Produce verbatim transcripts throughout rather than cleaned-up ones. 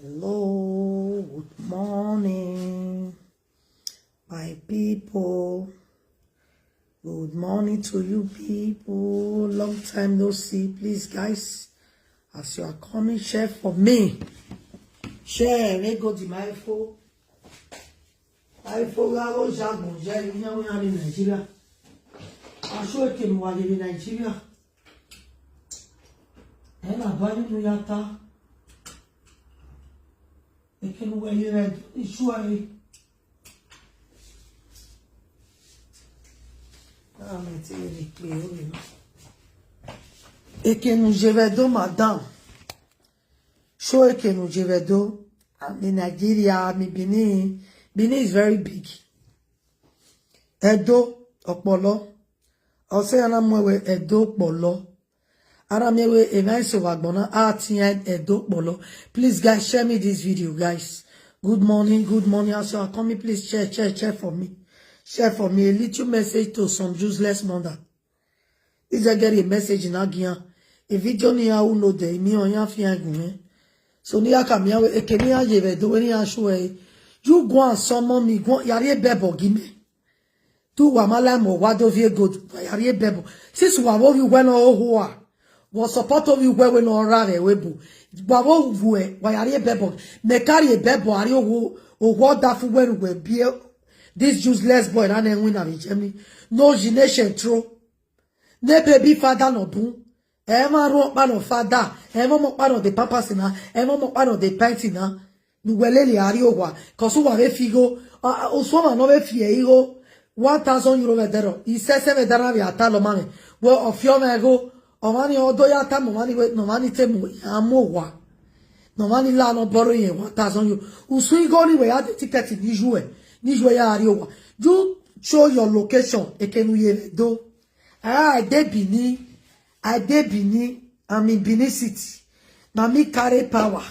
Hello, good morning, my people. Good morning to you people. Long time no see. Please, guys, as you are coming, share for me. Share, make go the my phone. My phone, I will share, go share, you know, we are in Nigeria. I show it in Nigeria. And I buy you Yata. Ekenu we yere do, iṣu aye. Ah, mi ti rí pé ó lè lọ. Ekenu yere do, madam. Show Ekenu yere do. I'm in Nigeria, I'm in Benin. Benin is very big. Edo, Okpolo. I'll say, Anamwe, Edo, Okpolo. Aramiewe, Evans, Owagbona, Atian, Edo, Okpolo. Please, guys, share me this video, guys. Good morning, good morning. As you are coming, please share, share, share for me. Share for me. A little message to some useless mother. This I get a message in Agia. A video ni a uno de mi on ya fi agun. So ni aka mi awe, Ekeni a yere do, ni a show e. You go and summon me, go, yari e bebo gi me. Tu wa mala mo wa do vie go, wa yari e bebo. Since wa wo you well no hoa. Wa support of you well no ra re we bu. Wa wo vue, wa yari e bebo. Me carry e bebo, ari owo, owo da fu we we bi e. This useless boy, na ne win na Germany. No generation throw. Ne baby father no bun. Ema ro pa no father. Ema mo pa no de pampers na. Ema mo pa no de pants na. Nu wele le ari owa. Kosu wa ve figo. Osoma no ve fie igo. One thousand euro ve dero. I se se ve dara vi ata lo mame. Wo ofio me go. O mani odo ya ta mo mani we, no mani te mo ya mo wa. No mani la no borrow yen one thousand euro. Usu igo ni we ya de ticket ni ju e. Ni ju e ya ari owa. You show your location. Ekenu yere do. Ah, I dey Benin. I dey Benin. I'm in Benin City. Na me carry power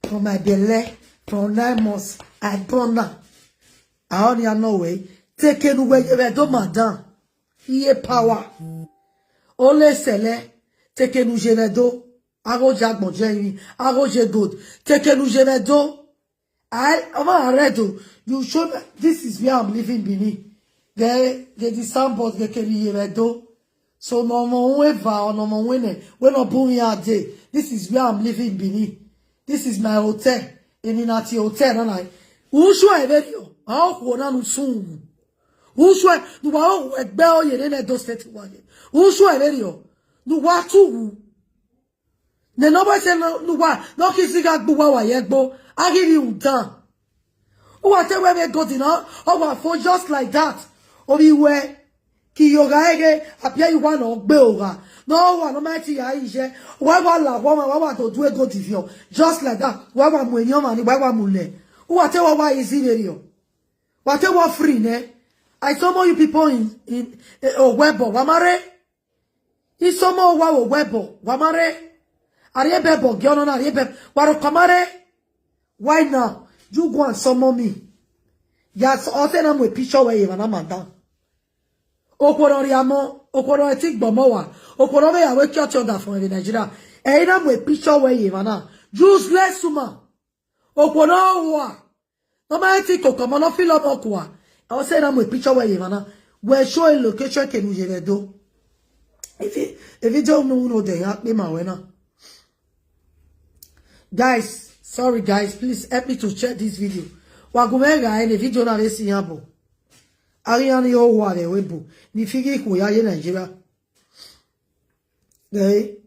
from my belle from nine months. I born am. I only know way. Take it away, you do, madam. Iye power. Ole sele. Take it, you do. Ago jagbon jeni. Ago je good. Take it, you do. I, I'm a red o. You show me, this is where I'm living, Benin. Ge, ge the sound board, ge keri yere do. So no mo we va, no mo we ne. We no bun ya de. This is where I'm living, Benin. This is my hotel. Eni na ti hotel na na. Who show e very o? How ko na nu sun? Who show e? Nu wa o egbe o yere ne do state wa ye. Who show e very o? Nu wa tu wu. Ne no boy say no, no wa, no kisi ga gbu wa wa ye gbo. Agi ni undan. O wa te we me go di na. O wa fo just like that. O bi we. Ki yoga ege, apia you wa no gbe oga. No wa no ma ti ya ije. Wa wa la wa ma wa wa to do e go di vio. Just like that. Wa wa mu enyo ma ni wa wa mu le. O wa te wa wa easy very o. Wa te wa free ne. I saw more you people in, in, eh, oh, webo. Wa mare. Isomo wa wo webo, wa mare. Ari e bebo, gi ono na ari e bebo. Wa ro ko mare. Why now? You go and summon me. Yes, o se na mo picture we ye na madam. Okoro ri amo, okoro e ti gbomo wa. Okoro ve ya we ki o ti order from Nigeria. E na mo picture we ye na. Useless woman. Okoro wa. No ma ti ko ko mo no feel up kwa. I was saying I'm a picture where you wanna. We show a location can you do. If you, if you don't know, no, they have me my winner. Guys, sorry guys, please help me to share this video. Wa go me ga any video na re si yabo. Ari ani o wa re we bu. Ni figi ku ya ye Nigeria. Hey,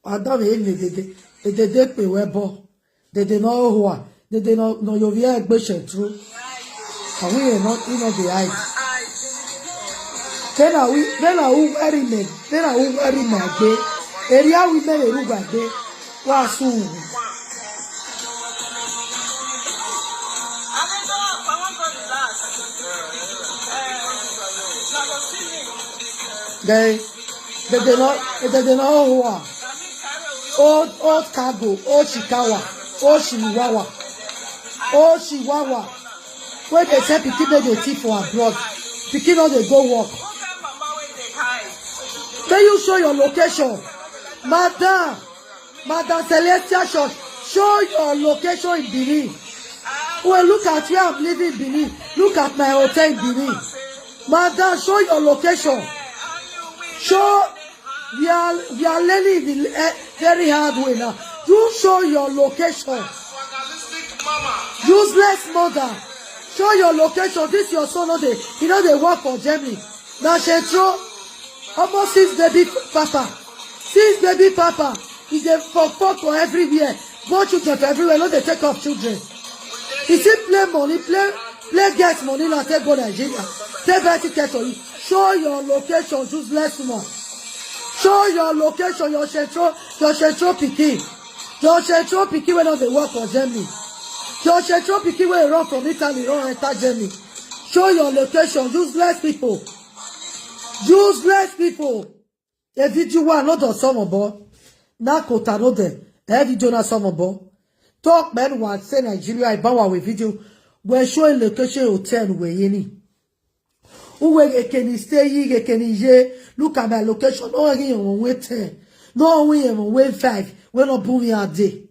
Adam, hey, dede, dede pe we bo. Dede no hoa. Dede no, no yo vie gbe shetru. Awi e no, e no dey hide. Then I we, then I who worry me. Then I who worry me gbe. Area we me ru gba gbe. Wa su. Guy, dede no, dede no hoa. Old, old cargo, old shikawa, old shiwawa, old shiwawa. When they send pikin make they thief for abroad, pikin no dey go work. May you show your location, madam. Madam Celestial Church, Show your location in Benin. Well, look at where I'm living in Benin. Look at my hotel in Benin. Madam, show your location. Show, we are we are learning the eh, very hard way now. You show your location. Useless mother. Show your location. This your son no dey, he no dey work for Germany. Na Shetro, almost six baby papa. Six baby papa. He dey for fuck for everywhere. Born children for everywhere. No dey take off children. He still play money, play play guest money now take go Nigeria. Take buy ticket for you. Show your location, useless woman. Show your location, your Shetro, your Shetro pikin. Your Shetro pikin wey no dey work for Germany. Your Shetro pikin wey run from Italy, run enter Germany. Show your location, useless people. Useless people. A video one, not on some of na kota no there. A video na some of talk man was say Nigeria, I bow with video. We're showing location hotel where any. Uwe ekeni stay yi ekeni ye. Look at my location. No, we on way ten. No, we on way five. We no boom ya day.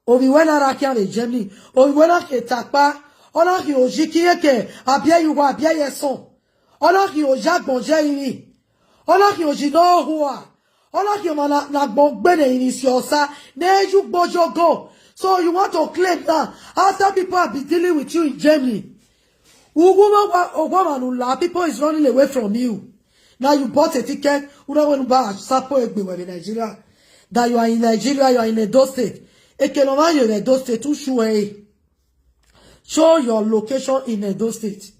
Obi when I can a Germany. Obi when I can takpa. Ona ki ojiki eke. Abia yuwa abia yeson. Ona ki oja bonje imi. Ona ki oji no hua. Ona ki ma na na gbogbe ne ini si osa. Ne ju gbojo go. So you want to claim that after people have been dealing with you in Germany. Uguma ogwamanula, people is running away from you. Now you bought a ticket. Una when buy sapo egbe we Nigeria. That you are in Nigeria, you are in Edo State. Ekeloma you in Edo State. Who show eh? Show your location in Edo State.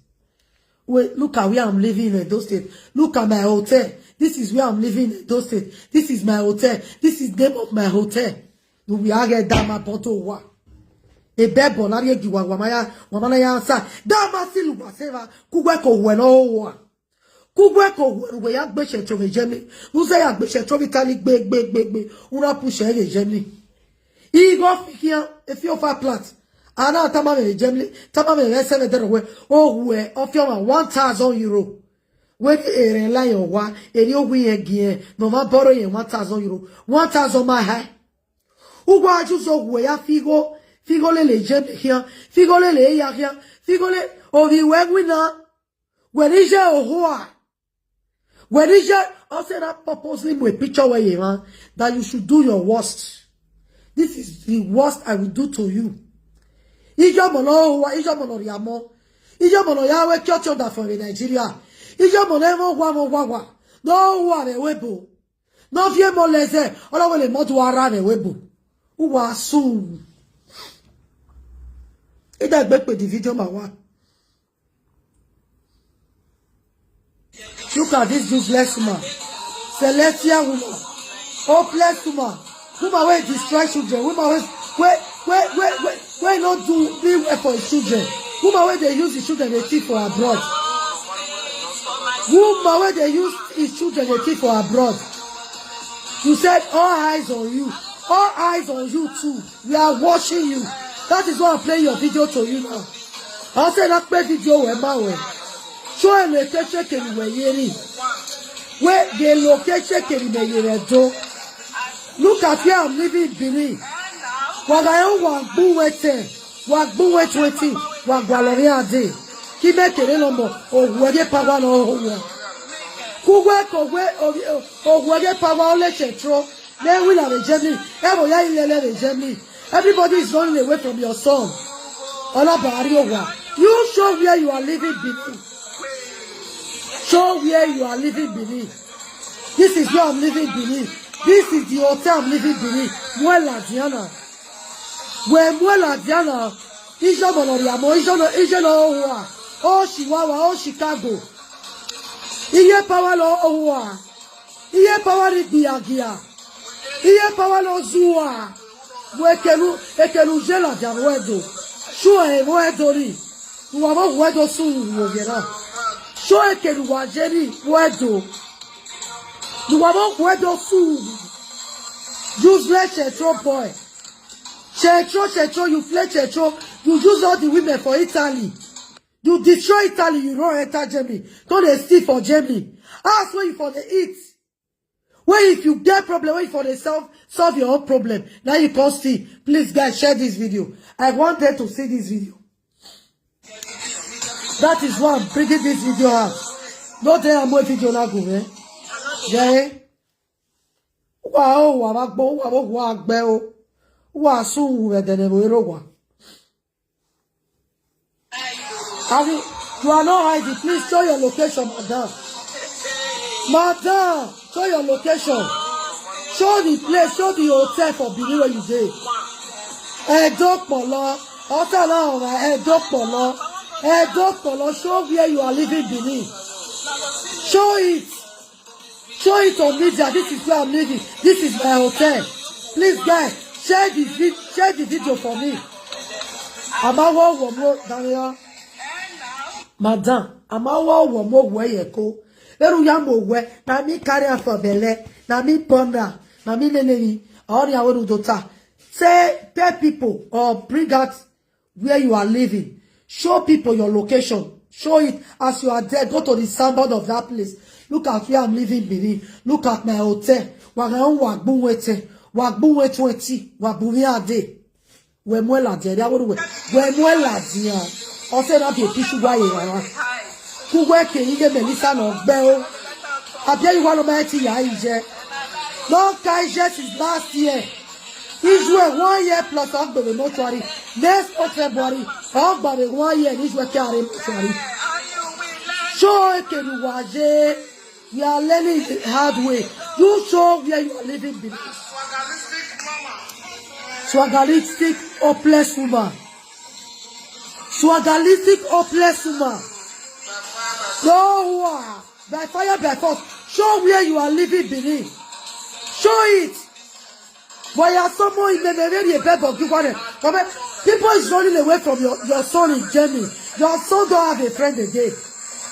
Wait, look at where I'm living in Edo State. Look at my hotel. This is where I'm living in Edo State. This is my hotel. This is name of my hotel. We are get dama poto wa. Ebe bo na ye giwa wa maya wa mana ya sa. Dama silu wa seva. Kugwe ko we no wa. Kugwe ko we we ya gbe Shetro ve Germany. Uze ya gbe Shetro Italy gbe gbe gbe gbe. Una push e Germany. Igo fikia e fi ofa plat. Ana tama ve Germany. Tama ve ve sene dero we. O we o fi one thousand euro. We ni ere la yo wa. Eri o wi ye gien. No ma borrow ye one thousand euro. One thousand my high. Ugwa ju so we ya figo. Figo le le Germany here. Figo le le ya here. Figo le. Obi we wina. When is your hoa? When is your, I said that purposely with picture where you are, that you should do your worst. This is the worst I will do to you. Ijo mono hoa, ijo mono riamo. Ijo mono ya we kyo chonda for Nigeria. Ijo mono emo wa mo wa wa. No wa re webo. No vie mo leze. Ola wele mo du ara re webo. Uwa su. Ida gbe pe the video ma wa. Look at this useless woman. Celestial woman. Hopeless woman. Woman wey destroy children. Woman wey wey wey wey wey wey no do be well for his children. Woman wey dey use his children dey thief for abroad. Woman wey dey use his children dey thief for abroad. You said all eyes on you. All eyes on you too. We are watching you. That is why I'm playing your video to you now. I say that play video where my way. Show a location can where you where the location can be you do. Look at where I'm living in Benin. Wagayo wagbu wete, wagbu wet weti, wagwalori ade. Kime kere no mo, ogwege power no owo. Kugwe kogwe ogwege power ole chetro. Ne wila rejemi, ebo ya ilele rejemi. Everybody is running away from your son. Ola Bahari Owa. You show where you are living Benin. Show where you are living Benin. This is where I'm living Benin. This is the hotel I'm living Benin. Muela Diana. Where Muela Diana? Ijo mono riamo, ijo no, ijo no owa. Oh Chihuahua, oh Chicago. Iye power lo owa. Iye power ni biagia. Iye power lo zua. Wekelu ekelu jela dia wedo. Sure e wedo ni. Uwa mo wedo su wo gera. Sure ekelu wa jeri wedo. Uwa mo wedo su. Useless chetro boy. Chetro, chetro, you play chetro. You use all the women for Italy. You destroy Italy, you run enter Germany. Don't they steal for Germany. Ask where you for the eat. But if you get problem, wait for yourself, solve your own problem. Now you can see. Please, guys, share this video. I want them to see this video. That is why I'm bringing this video out. No dey am wey video na go, eh? Yeah. Wa o, wa ma gbo, wa mo wa gbe o. Wa su wu we dene mo ero wa. Abi, you are not hiding. Please show your location, madam. Madam, show your location. Show the place, show the hotel for Benin where you dey. Edopolo, hotel na o, Edopolo. Edopolo, show where you are living Benin. Show it. Show it on media. This is where I'm living. This is my hotel. Please, guys, share the vid share the video for me. Amawo womo Daniel. Madam, amawo womo we yeko. Eru ya mo we. Na me carry am for belle. Na me born am. Na me nene ni. Ori awo do ta. Say, tell people or bring out where you are living. Show people your location. Show it as you are there. Go to the signboard of that place. Look at where I'm living, Benin. Look at my hotel. Wagaon Wagbunwete. Wagbunwe twenty. Wagbunwe Ade. Wemuela Jere. Aworuwe. Wemuela Dia. Ose na be pishu wa ye wa. Kuwe ke ige Melissa no gbe o. Abia iwa lo ma ti ya ije. Long time since last year. Israel one year plus Ogbere mortuary. Next month February, Ogbere one year in Israel carry mortuary. Show Ekeni Waje. We are learning the hard way. You show where you are living, Benin. Swagalistic, hopeless woman. Swagalistic, hopeless woman. No, who are by fire, by force. Show where you are living, Benin. Show it. Why are someone in the very bed of you? Come on. People is running away from your, your son in Germany. Your son don't have a friend again.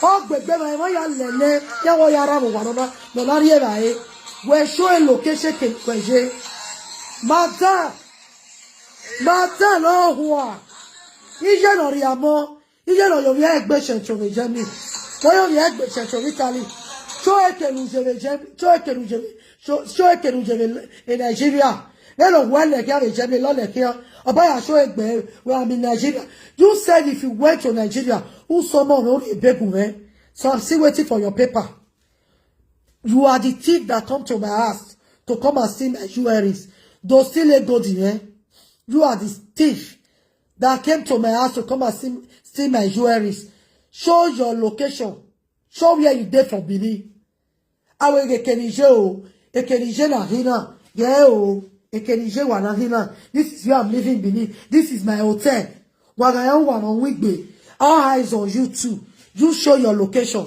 Oh, baby, my man, ya lele, ya wa ya ramu wa nona, nona rie ba e. We show a location ke kweje. Madam, madam, no hua. Ije no riamo. Ije no yo ye egbe shencho ve Germany. Wo yo ye egbe shencho ve Italy. Cho ekenu je ve Germany. Cho ekenu je ve. Cho, cho ekenu je ve in Nigeria. They don't want like you in Germany, not like here. Oba ya show egbe, well, I'm in Nigeria. You said if you went to Nigeria, who someone will be beg, eh? So I'm still waiting for your paper. You are the thief that come to my house to come and steal my jewelries. Those still a good, eh? You are the thief that came to my house to come and steal, steal my jewelries. Show your location. Show where you dey for Benin. Awe ekenije o, ekenije na hina. Yeah o, ekenije wa na hina. This is where I'm living, Benin. This is my hotel. Wagayan wa no wigbe. All eyes on you too. You show your location.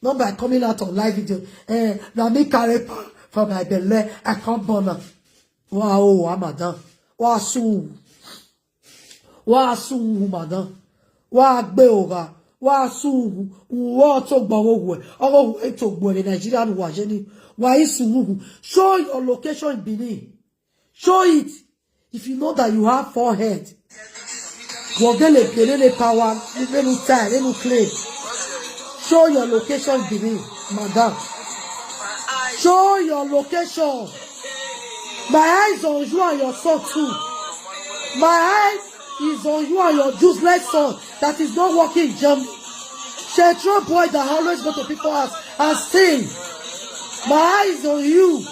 Not by coming out on live video. Eh, na me carry pa for my belle. I can't born am. Wa o, wa madam. Wa su. Wa su, madam. Wa gbe oga. Wa su. Wo to gbo wo we. Ogo we to gbo ni Nigeria nu wa je ni. Wa isu. Show your location in Benin. Show it. If you know that you have four head, wogele pelele power, lenu tie, lenu claim. Show your location, Benin, madam. Show your location. My eyes on you and your son too. My eyes is on you and your useless son that is not working in Germany. Central boy that always go to people's house and sing. My eyes on you.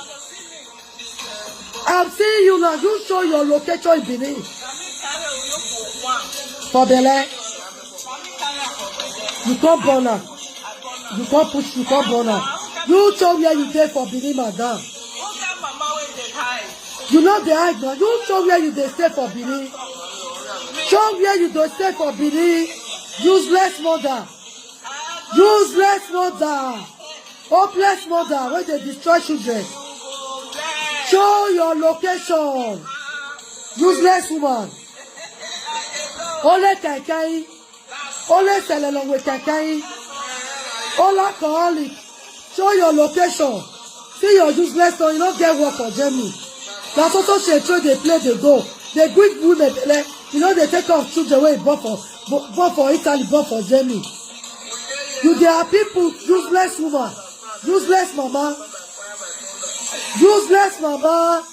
I'm seeing you now. You show your location in Benin. For Bele. You come born am. You come push, you come born am. You show where you dey for Benin, madam. You know the hide now. You show where you dey stay for Benin. Show where you dey stay for Benin. Useless mother. Useless mother. Hopeless mother wey dey destroy children. Show your location. Useless woman. Ole kaikai. Ole selelongwe kaikai. Ole alcoholic. Show your location. See your useless son. You no get work for Germany. Na so so she throw dey play dey go. Dey give women belle. You no dey take care of children wey you born for, bo-, born for Italy, born for Germany. You dey are people, useless woman, useless mama. Useless mama.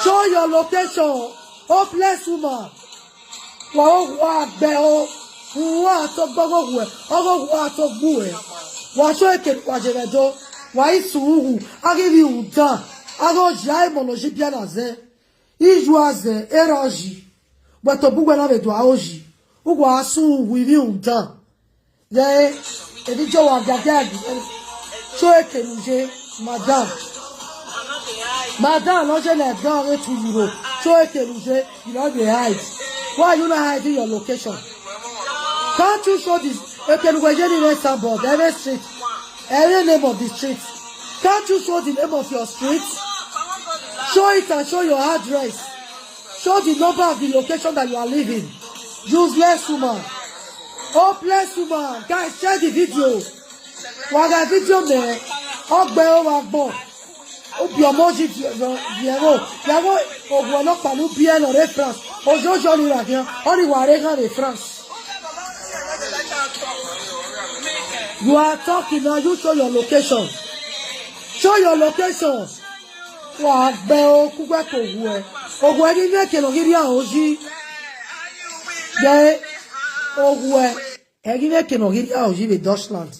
Show your location. Hopeless woman. Wa o wa gbe o. Wa to gbogo we. Ogo wa to gbu e. Wa show eke wa je do. Wa isu uhu. Agi bi uda. Ago jai mo lo ji bia na ze. Iju aze era ji. But to bugwe na be do a oji. Ugwa asu uhu ibi uda. Ye, ebi jo wa gage agi. Cho eke nuje, madam. Madam, no je na down two euro. Cho eke nuje, you no dey hide. Why you not hiding your location? Can't you show this? Eke nuje ni name signboard, every street, every name of the street. Can't you show the name of your street? Show it and show your address. Show the number of the location that you are living. Useless woman. Hopeless woman. Guys, share the video. Waga video me. Ogbe o wa gbo. Obi omo ji di o di ero. Yawo ogun ọlọ́pàá ló bí ẹ lọ rẹ France. Ojo ojo ni ra gan. Oni wa re gan re France. You are talking now. You show your location. Show your location. Wa gbe o kugbe ko wu e. Ogun ẹni ní èkè lọ gírí àwọn ojí. Gbe ogun ẹ. Ẹni ní èkè lọ gírí àwọn ojí with Deutschland.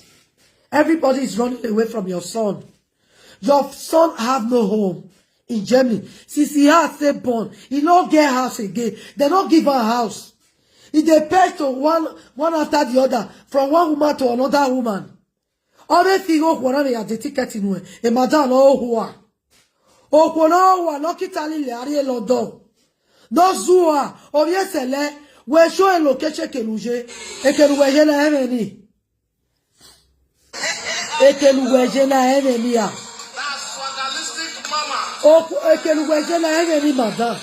Everybody is running away from your son. Your son have no home in Germany. Since he has stay born, he no get house again. They no give her house. He dey pay to one one after the other, from one woman to another woman. Ore fi go kwara me ya de ticket nu e. E madam no hua. O ko no wa no kitali le ari e London. No zua, o ye sele, we show e location ke luje. E ke luwe je na eme ni. E ke luwe je na eme ni ya. O ko e ke luwe je na eme ni madam.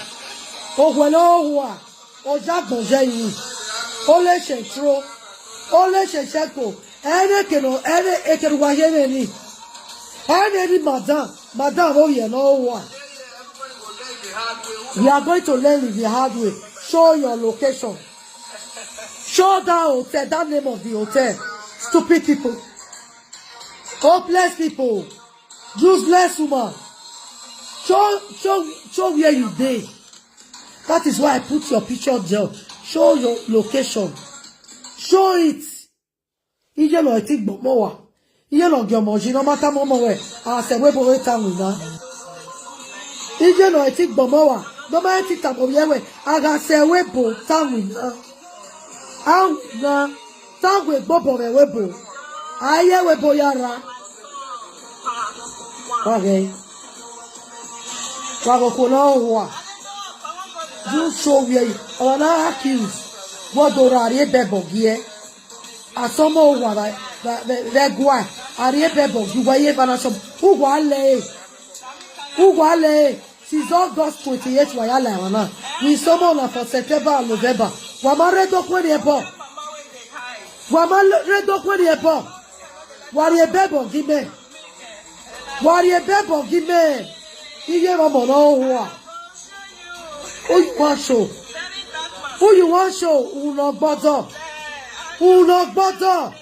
O ko no hua. O ja gbonje yi. O le se tro. O le se seko. Ene ke no, ene e ke luwe je ne ni. Ene ni madam, madam o ye no wa. We are going to learn it the hard way. Show your location. Show that hotel, that name of the hotel. Stupid people. Hopeless people. Useless woman. Show, show, show where you dey. That is why I put your picture there. Show your location. Show it. Ije no eti gbomo wa. Ije no gyomo ji no mata momo we. Ase we bo we ta wi na. Ije no eti gbomo wa. No ma eti ta bo ye we. Aga se we bo ta wi na. Awu na. Ta we gbobo we we bo. Aye we bo yara. Wa ge. Wa go ko no wa. You show where you. Ona accuse. Wo do ra re be bo gi e. Asomo wa ba ba ba gwa. Ari ebe bo gi wa ye ba na som. Ugwa le. Ugwa le. Since August twenty-eight wa ya la wa na. We somo na for September and November. Wa ma re do kwe ni ebo. Wa ma re do kwe ni ebo. Wa ri ebe bo gi me. Wa ri ebe bo gi me. Iye ma mo no wa. Who you want show? Who you want show? Uno gbọ́dọ̀. Uno gbọ́dọ̀.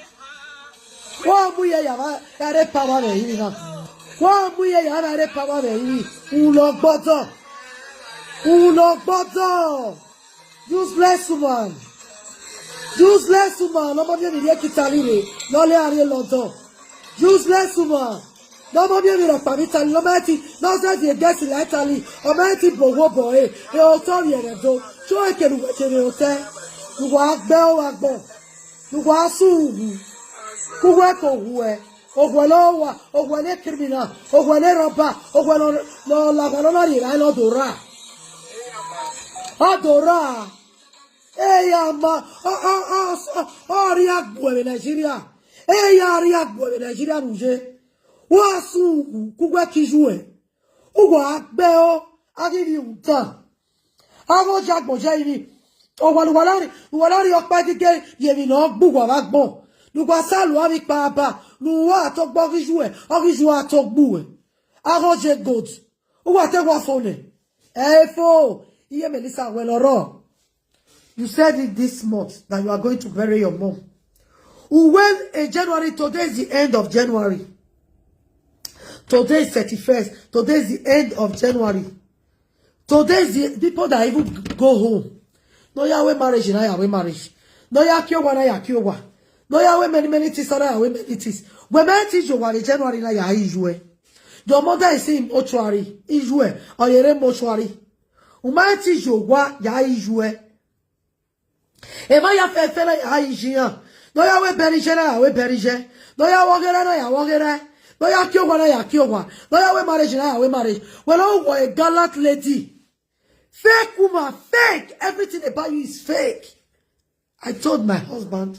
Wọ́n mú iye yàrá eré pàmò rẹ̀ yìí náà. Wọ́n mú iye yàrá eré pàmò rẹ̀ yìí. Uno gbọ́dọ̀. Uno gbọ́dọ̀. Useless woman. Useless woman. Ọmọ mi ò ní ilé kíta líle. Lọ́lẹ́ àárín lọ́dọ̀. Useless woman. Lọ́mọ bí èmi rẹ̀ pàmí tali, lọ́mọ ẹ̀ ti nọ́ọ̀sẹ̀sì ẹ̀gẹ́sì láì tali, ọmọ ẹ̀ ti bòwó bọ̀ ẹ̀, ẹ̀ ọ̀tọ́ rẹ̀ rẹ̀ do, tí ó èkèrè wẹ̀jẹ̀ rẹ̀ ọ̀tẹ́, ìwà agbẹ́ ó wà gbọ̀, ìwà asúhù, kúwẹ́ kò wù ẹ́, ògùn ẹ̀ lọ́wọ́ wà, ògùn ẹ̀ ní kìrìmìnà, ògùn ẹ̀ ní rọ́bà, ògùn ẹ̀ lọ́làgbà lọ́nà rẹ̀ rà lọ́dọ̀ rà. Ọdọ̀ rà. Ẹ̀ yà má, ọ̀ ọ̀ ọ̀ ọ̀ rí àgbò ẹ̀ Nàìjíríà. Ẹ̀ yà rí àgbò ẹ̀ Nàìjíríà nù jẹ́. Wa su kugwe kijue. Ugwa akpe o, agiri uta. Ago jagbo je iri. O wa luwa lari, luwa lari okpa gige yemi no gbu wa bagbo. Lugwa salu ami pa ba. Luwa to gbo kijue, o kijue to gbu e. Ago je gold. Ugwa te wa fone. Efo, iye Melissa well oro. You said it this month that you are going to bury your mom. When in January, today is the end of January. Today is thirty-first. Today is the end of January. Today is the people that even go home. No ya we marriage na ya we marriage. No ya kiowa na ya kiowa. No ya we many many things na ya we many things. We many things you want January na ya ijue. Your mother is in mortuary. Ijue. Or yere mortuary. Uma things you wa ya ijue. Ema ya fe fe na ya ijia. No ya we berije na ya we berije. No ya wogere na ya wogere. No ya kiowa na ya kiowa. No ya we marriage na ya we marriage. Well, oh, what a gallant lady. Fake woman, fake. Everything about you is fake. I told my husband,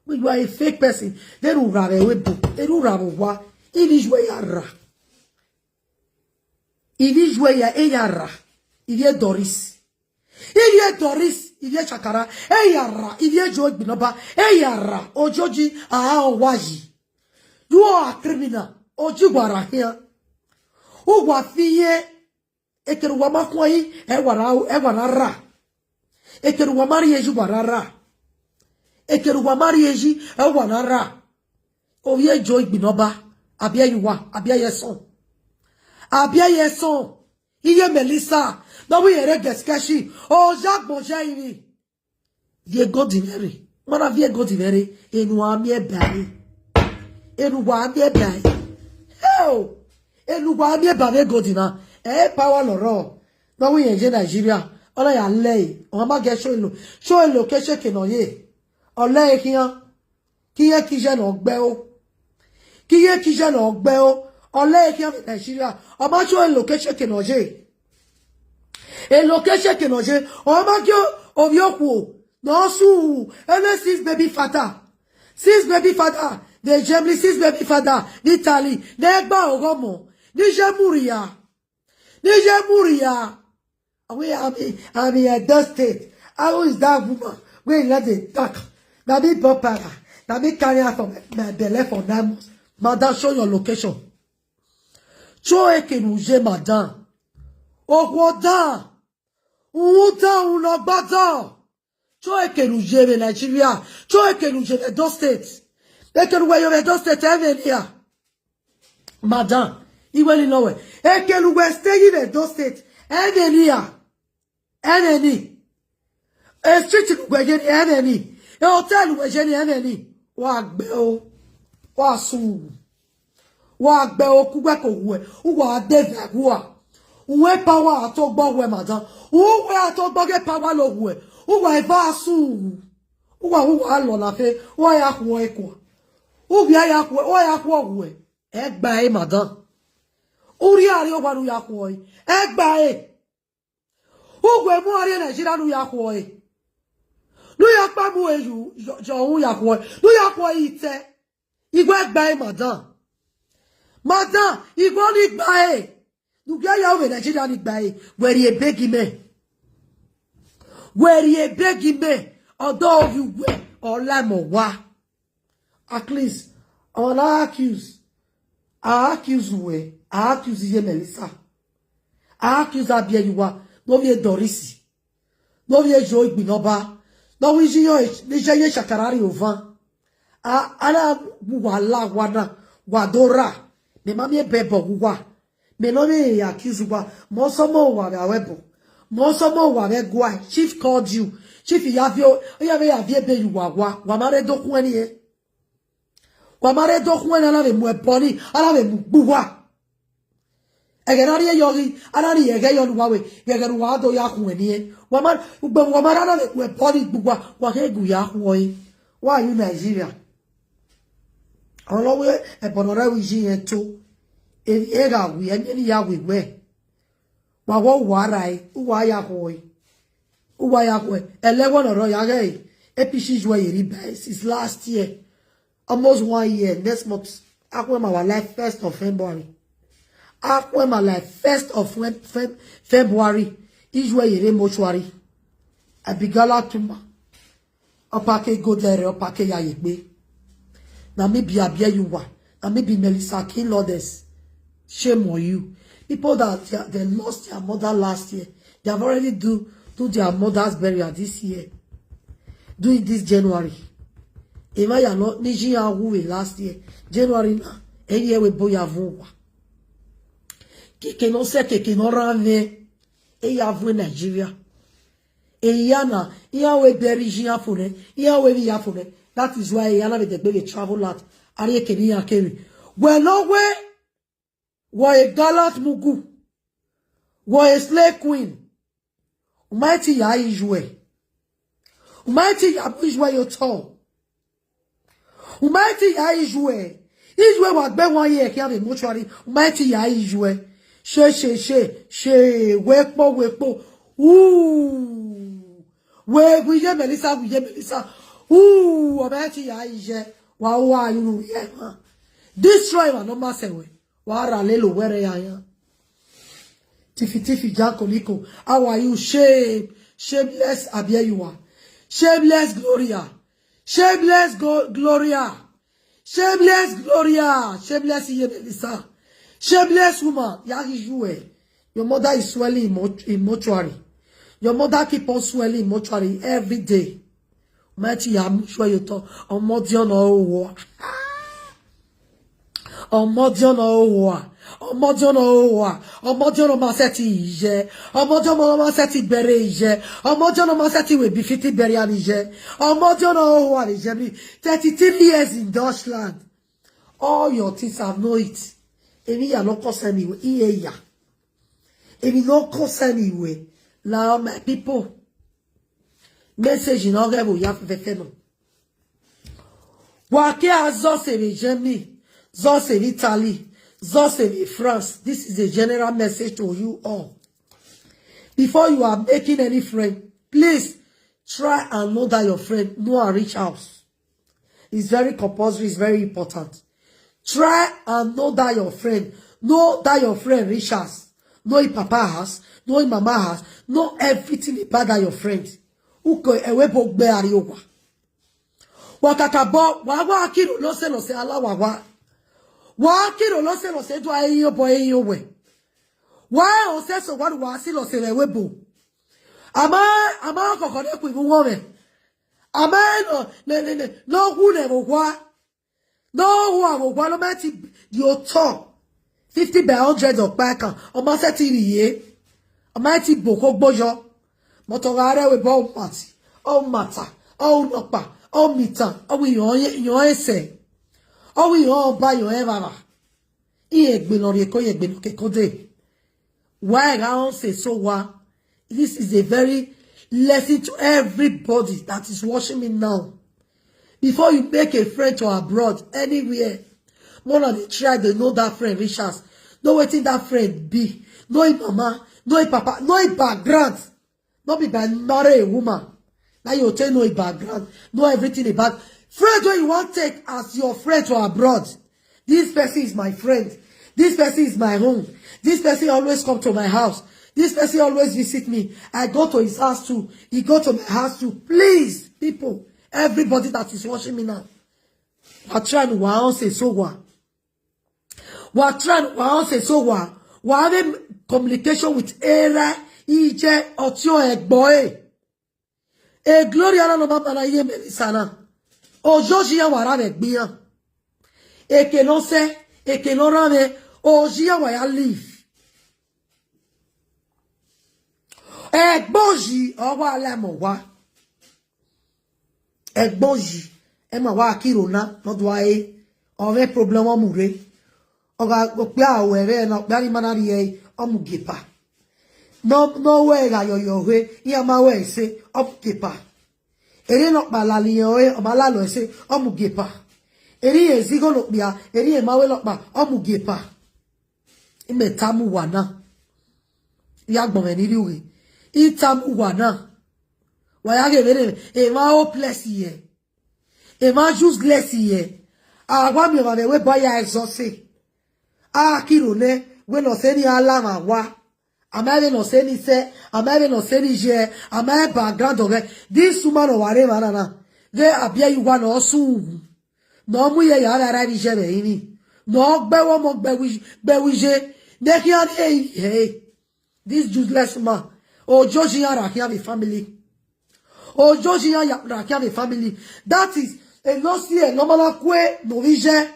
when you are a fake person, they don't run away. They don't run away. It is where you are. It is where you are. It is Doris. Iye Doris, iye Chakara, eyara, iye Joy Binoba, eyara, Ojoji, ah, Owaji. You are a criminal. Oji wara here. Uwa fiye. Ekeru wa makwai, ewara, ewara ra. Ekeru wa mari eji wara ra. Ekeru wa mari eji, ewara ra. Oye Joy Binoba, abia you wa, abia yeson. Abia yeson. Iye Melissa, no we ere geskeshi. O ja gboje iri. Vie godinere. Mana vie godinere. Enu ami ebai. Enu wa ami ebai. Hell. Enu wa ami ebai godina. E power loro. No we enje Nigeria. Ola ya lei. O ma ge show elo. Show elo ke sheke no ye. Ole kiyan. Kiye kije no gbe o. Kiye kije no gbe o. Ole kiyan Nigeria. O ma show elo ke sheke no ye. Elo ke sheke no ye. O ma kio obioku. No su. Ele six baby father. Six baby father. The Germany six baby father. Italy. Negba ogomo. Nije muria. Nije muria. We have a, have a Edo State. How is that woman? Where let the talk. Na me bopara. Na me carry her for my, my belly for nine months. Madam, show your location. Show ekenuje, madam. Ogwoda. Uda unagbada. Cho ekenuje be Nigeria. Cho ekenuje be Edo State. Ekenuwe yo be Edo State, Evelia. Madam, iwe ni lowe. Ekenuwe stay in Edo State, Evelia. Eneni. E street we je ni, Eneni. E hotel we je ni, Eneni. Wa gbe o. Wa su. Wa gbe o kugbe ko we. Uwa de ve gua. Uwe power atogbo we, madam. Uwe atogbo ge power lo we. Uwa eva su. Uwa, uwa lo la fe. Uwa ya kuo ekwa. Uwa ya kuo, uwa ya kuo we. Egba e, madam. Uri ari ogba nu ya kuo e. Egba e. Ugwe mu ari Nigeria nu ya kuo e. Nu ya pa mu e yu, jo, jo, u ya kuo e. Nu ya kuo e ite. Igwe gba e, madam. Madam, igwe ni gba e. Nu ya ya we Nigeria ni gba e. Weri e begi me. Weri e begi me. Although you were, ola mo wa. At least, I wanna accuse. I accuse we. I accuse ye Melissa. I accuse Abia you are. No be Dorisi. No be Joy Gbinoba. No we ji yo, ni je ye shakarari ovan. A, ana wala wana, wadora. Me mami e bebo wa. Me no me accuse wa. Mo so mo wa be awebo. Mo so mo wa be gwa. Chief called you. Chief ya vio, ya be ya vie be you wa wa. Wa mare do kwani e. Wa mare do kwani ala be mu e boni, ala be mu gbuwa. Ege na ri e yogi, ana ri ege yo luwa we. Ege luwa do ya kwani e. Wa mar, ugbe wa mare ala be mu e boni gbuwa. Wa ke gu ya kwani. Why are you Nigeria? Olowe, e bono re wi ji e to. E, e ga wi, e ni ya wi we. Wa wo wa rai, u wa ya hoi. U wa ya hoi. Ele wo no ro ya ge. A P C ju e ri bai since last year. Almost one year. Next month, akwe ma wa life first of February. Akwe ma life first of Feb-, Feb-, February. Iju e re mortuary. Abigala Tuma. Opake go there, Opake ya yegbe. Na me be Abia you wa. Na me be Melissa King Lourdes. Shame on you. People that they, they lost their mother last year, they have already do, do their mother's burial this year. Do it this January. Ema ya no, ni ji ya wu we last year. January na, any year we boya vuwa. Keke no se, keke no run away. E ya vwe Nigeria. E ya na, iya we bury ji ya for ne, iya we bi ya for ne. That is why e ya na be the baby travel out. Ari e kemi ya kemi. Well, no way. Wa a gallant mugu. Wa a slay queen. Umaiti ya ijue. Umaiti ya ijue yo to. Umaiti ya ijue. Ijue wa gbe one year ki ave mortuary. Umaiti ya ijue. She, she, she, she, wepo, wepo. Ooh. We, we ye Melissa, we ye Melissa. Ooh, Umaiti ya ije. Wa, wa, you, yeah, man. Destroy wa no masewe. Wa ra le lo were ya ya. Tifi tifi Jacoliko. How are you? Shame. Shameless Abia you are. Shameless Gloria. Shameless Go- Gloria. Shameless Gloria. Shameless Iye Melissa. Shameless woman. Yari you eh. Your mother is swelling in, mort- in mortuary. Your mother keep on swelling in mortuary every day. Mighty ya mushwa you to. Omodion owo. Omodion owo. Omodion owo. Omodion maseti ije. Omodion maseti bere ije. Omodion maseti we befiti bere an ije. Omodion owo ije. Thirty-three years in Dutchland. All your things have no it. Emi ya no concern me. Iye ya. Emi no concern me. Now my people. Message in all level you have to no. Wakia Zoseve Germany, Zoseve Italy, Zoseve France. This is a general message to you all. Before you are making any friend, please try and know that your friend know and reach house. It's very compulsory, it's very important. Try and know that your friend. Know that your friend reach house. Know his papa house. Know his mama house. Know everything about that your friend. Uko ewe bo gbe ari owa. Wakaka bo, wa wa kiro lo se lo se ala wa wa. Wa kiro lo se lo se do ayi yo bo ayi yo we. Wa o se so wa wa si lo se le we bo. Ama, ama koko de ku ibu wo me. Ama no, ne, ne, ne, no hu ne wo wa. No hu a wo wa lo meti di oto. Fifty by hundred of pack. O ma se ti ri ye. O ma ti bo ko gboyo. Mo to ga re we bo mati. O mata. O nopa. O mitan. O wi yon ye, yon ese. O wi yon ba yon e baba. Iye gbe lo ri ko ye gbe lo ke ko de. Why I say so wa? This is a very lesson to everybody that is watching me now. Before you make a friend to abroad, anywhere, more than they try, they know that friend reach us. Know wetin that friend be. Know him mama, know him papa, know him background. Not be by marry a woman. Now you take know him background, know everything about. Friend wey you wan take as your friend to abroad. This person is my friend. This person is my home. This person always come to my house. This person always visit me. I go to his house too. He go to my house too. Please, people, everybody that is watching me now, wa try and wa on say so wa. Wa try and wa on say so wa. Wa having communication with Era, Ije, Otio, Egboe. E Gloria na no mama na ye Melissa na. Ojo ji ya wara ve gbiyan. Eke no se, eke no ra ve, oji ya wa ya live. Egboji, o wa le mo wa. Egboji, e ma wa kiro na, no do aye. O ve problem o mu re. Oga, okpia awere na, okpia ni mana ri e, o mu gepa. No, no we ga yo yo he, iya ma we se, o mu gepa. Eri no pa la li yo e, o ma la lo se, o mu gepa. Eri e zigo no pia, eri e ma we lo pa, o mu gepa. Ime tamu wa na. Ya gbon me ni ri uwe. I tamu wa na. Wa ya ge vere, e ma hopeless ye. E ma useless ye. A wa mi ma ve we ba ya exhausted. A kiro ne, we no se ni ala ma wa. Ama ve no se ni se, ama ve no se ni je, ama e background oge. This woman o ware ma na na. Ge abia you wa no su. No mu ye ya ra ra ni je be ini. No gbe wo mo gbe wi, gbe wi je. Ne ki a ni e he. This useless man. Ojo ji ya ra ki a mi family. Ojo ji ya ya ra ki a mi family. That is, e no si e no mala kwe no vi je.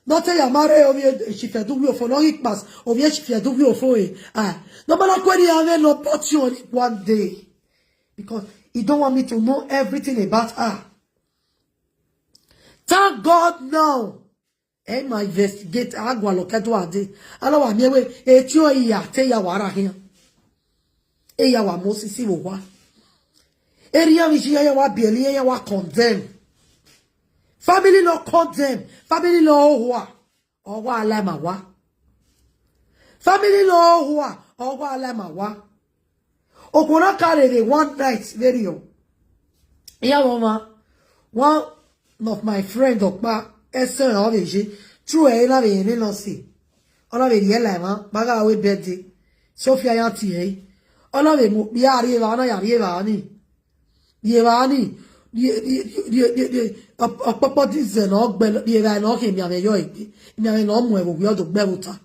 Not say you marry Ovie Shifedu Wiofo, no hit pass Ovie Shifedu Wiofo. Eh. Ah, no matter when you have no touch you on it one day. Because he don't want me to know everything about her. Thank God now. Eh, my investigate agwa lokedo ade. Ala wa miewe etio iya te ya wara here. E ya wa Moses wo wa. Eri ya mi ya wa bieli ya wa condemn. Family no condemn. Family no wa. Owa ala ma wa. Family no wa. Owa ala ma wa. Okona carry the one night video. Yeah, mama. One of my friend Okpa Esther Obeje. True, eh, na be ni no see. Ona be yela ma. Baga we birthday. Sophia ya ti eh. Ona be mo bi ari ba na ya ri ba ni. Ye ba ni. Ye ye ye ye ye. Opopo this na ogbe ye ba na ke mi ame yo ipe. Mi ame no mu e wo yo do gbe wo ta.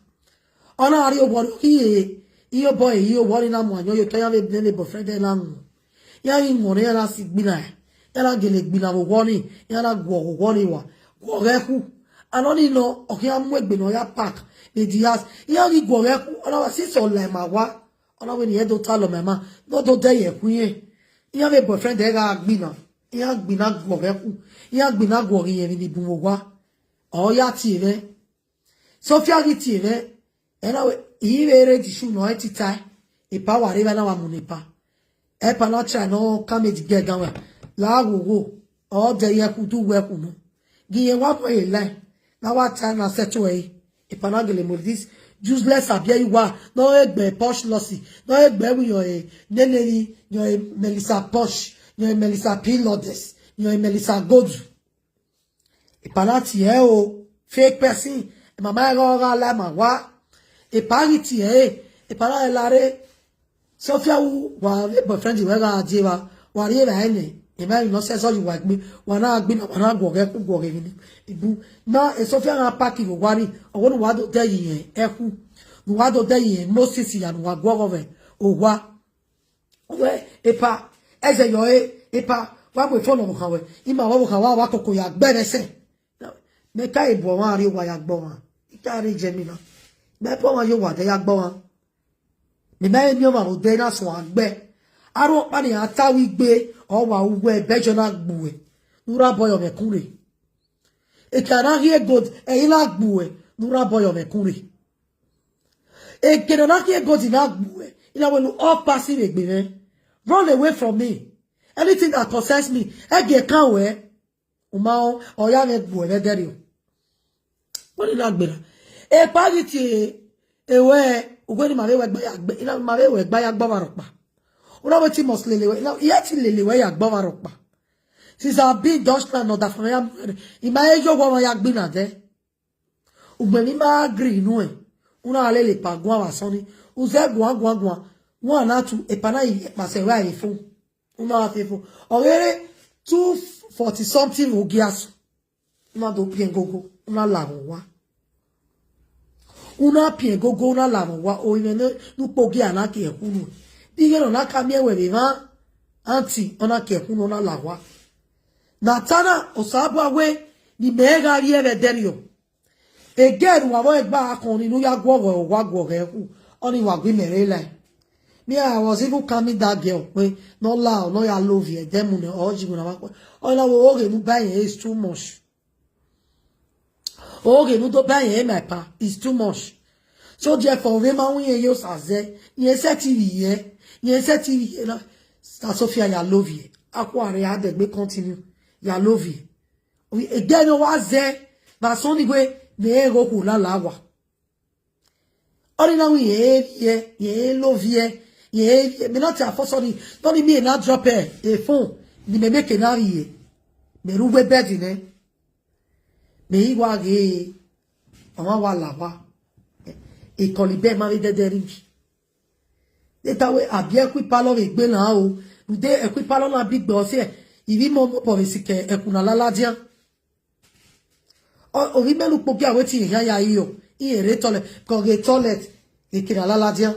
Ona ari obo ki e. Iyo boy iyo wori na mu anyo yo to ya be ne boyfriend na mu. Ya yi mo ne ya na si gbina. Ya na gele gbina wo wori. Ya na gwo wo wori wa. Gwo ge ku. Anoni no o ki amu egbe no ya pack. Be di as. Ya ni gwo ge ku. Ona wa si so le ma wa. Ona we ni e do ta lo me ma. No do de ye ku ye. Ya be boyfriend e ga gbina. Ya gbina gwo ge ku. Ya gbina gwo ge ye ni bu wo wa. O ya ti re. Sophia gi ti re. Ena we i we re di shu no e ti tai. E pa wa re ba na wa mu ne pa. E pa na try no ka me di ge gan we. La wo wo. O de ye ku du we ku no. Gi ye wa ko e lai. Na wa ta na settle e. E pa na gele mo this useless abia you wa. No egbe posh lossy. No egbe we yo e. Nene ni yo e Melissa Posh. Yo e Melissa P Lodes. Yo e Melissa Godu. Ipalati e o fake person. E mama e ga la ma wa. Ipalati e. Ipala e la re. Sophia wu wa re boyfriend we ga je wa. Wa re ba ene. E ma no se so you wa gbe. Wa na gbe na wa na gwo ge ku gwo ge ni. Ibu. Na e Sophia na pack wo wa ni. Owo nu wa do de yi e ku. Nu wa do de yi Moses ya nu wa gwo gwo ve. O wa. We epa eze yo e epa wa gbe phone mo kan we. Ima wa mo kan wa wa koko ya gbe re se. Me ka e bo wa ri wa ya gbo wa. I ka ri je mi na. Me po wa yo wa de ya gbo wa. Me na e mi o ma ro de na so agbe. Aro pa ni ata wi gbe o wa uwe bejo na gbu e. Nura boyo me kure. E ka na hie god e ila gbu e. Nura boyo me kure. E ke na hie god na gbu e. Ila we lu all passing egbe me. Run away from me. Anything that concerns me, e ge kan we. Uma o oya me gbu e be deri o. Wọ́n ní lágbèrè. Ẹ parí ti ewé ògbé ni màá wẹ̀ gbá ya gbé iná màá wẹ̀ gbá ya gbọ́ wa rọ̀pà. Wọ́n náà wọ́n ti mọ̀ sí lele wẹ̀ iná iye ti lele wẹ̀ ya gbọ́ wa rọ̀pà. Since I've been Dutchland, not that from ya mọ̀ ẹ̀ ìmọ̀ ẹ̀ yóò wọ́n wọn ya gbin nà dẹ́. Ògbé mi máa gírí inú ẹ̀. Wọ́n náà lè lè pa gùn àwọn sọ́ni. Ùzẹ́ gùn á gùn á gùn á. Wọ́n á náà tu ìpàdé yìí pàṣẹ wẹ̀ àyè fún. Wọ́n náà wá fẹ́ fún. Ọ̀rẹ́rẹ́ two forty something ògì àsùn. Una do pien gogo, una la wa. Una pien gogo, una la wa. O ime ne nu pogi ana ke kunu. Bige no na ka mi ewe be ma. Anti, ona ke kunu na la wa. Na tana osabwa we ni me ga ri ebe derio. Again wa wo egba akon ni nu ya gwo wo wa gwo ge ku. Oni wa gwi mere lai. Me, I was even calming that girl. Pe no la, no ya love you. Dem ne oji guna wa. Ona wo oge nu ba yen is too much. Oge nu do ba yen my pa is too much. So therefore we ma won yen yo saze. Yen se ti ri ye. Yen se ti ri ye na. Sister Sophia ya love you. Akwa re adegbe continue. Ya love you. We again wa ze. Ba so ni we me go ku la la wa. Ori na wi ye ye ye love ye ye ye me not a for sorry. Don't me na drop e e phone. Ni me make na ye. Me ru we bed ne. Me i wa ge. Awon wa la wa. E ko li be ma we de de ring. De ta we abi e ku palo we gbe na o. Nde e ku palo na big boss e. Ivi mo mo po we si ke e ku na la la dia. O o vi melu pogi awe ti ya ya iyo. Iye re toilet. Ko ge toilet. Ge kira la la dia.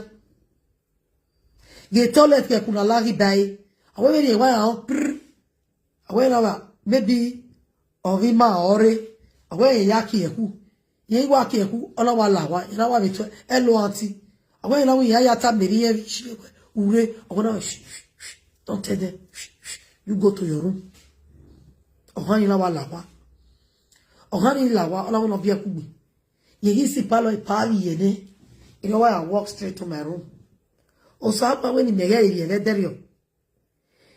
Ge toilet ke kuna la gi bai. Awe we ye wa ya o prr. Awe la wa maybe o vi ma ore. Awe ye ya ki eku. Ye wa ke ku, ola wa la wa, ina wa be to, hello auntie. Awa ina wi ya ya ta meri ye, ure, ogo na, don't tell them. You go to your room. Ohan ina wa la wa. Ohan ina la wa, ola wa no bi e ku gbe. Ye yi si palo e pa ye ne. Ina wa I walk straight to my room. O sa pa we ni mege ye ne derio.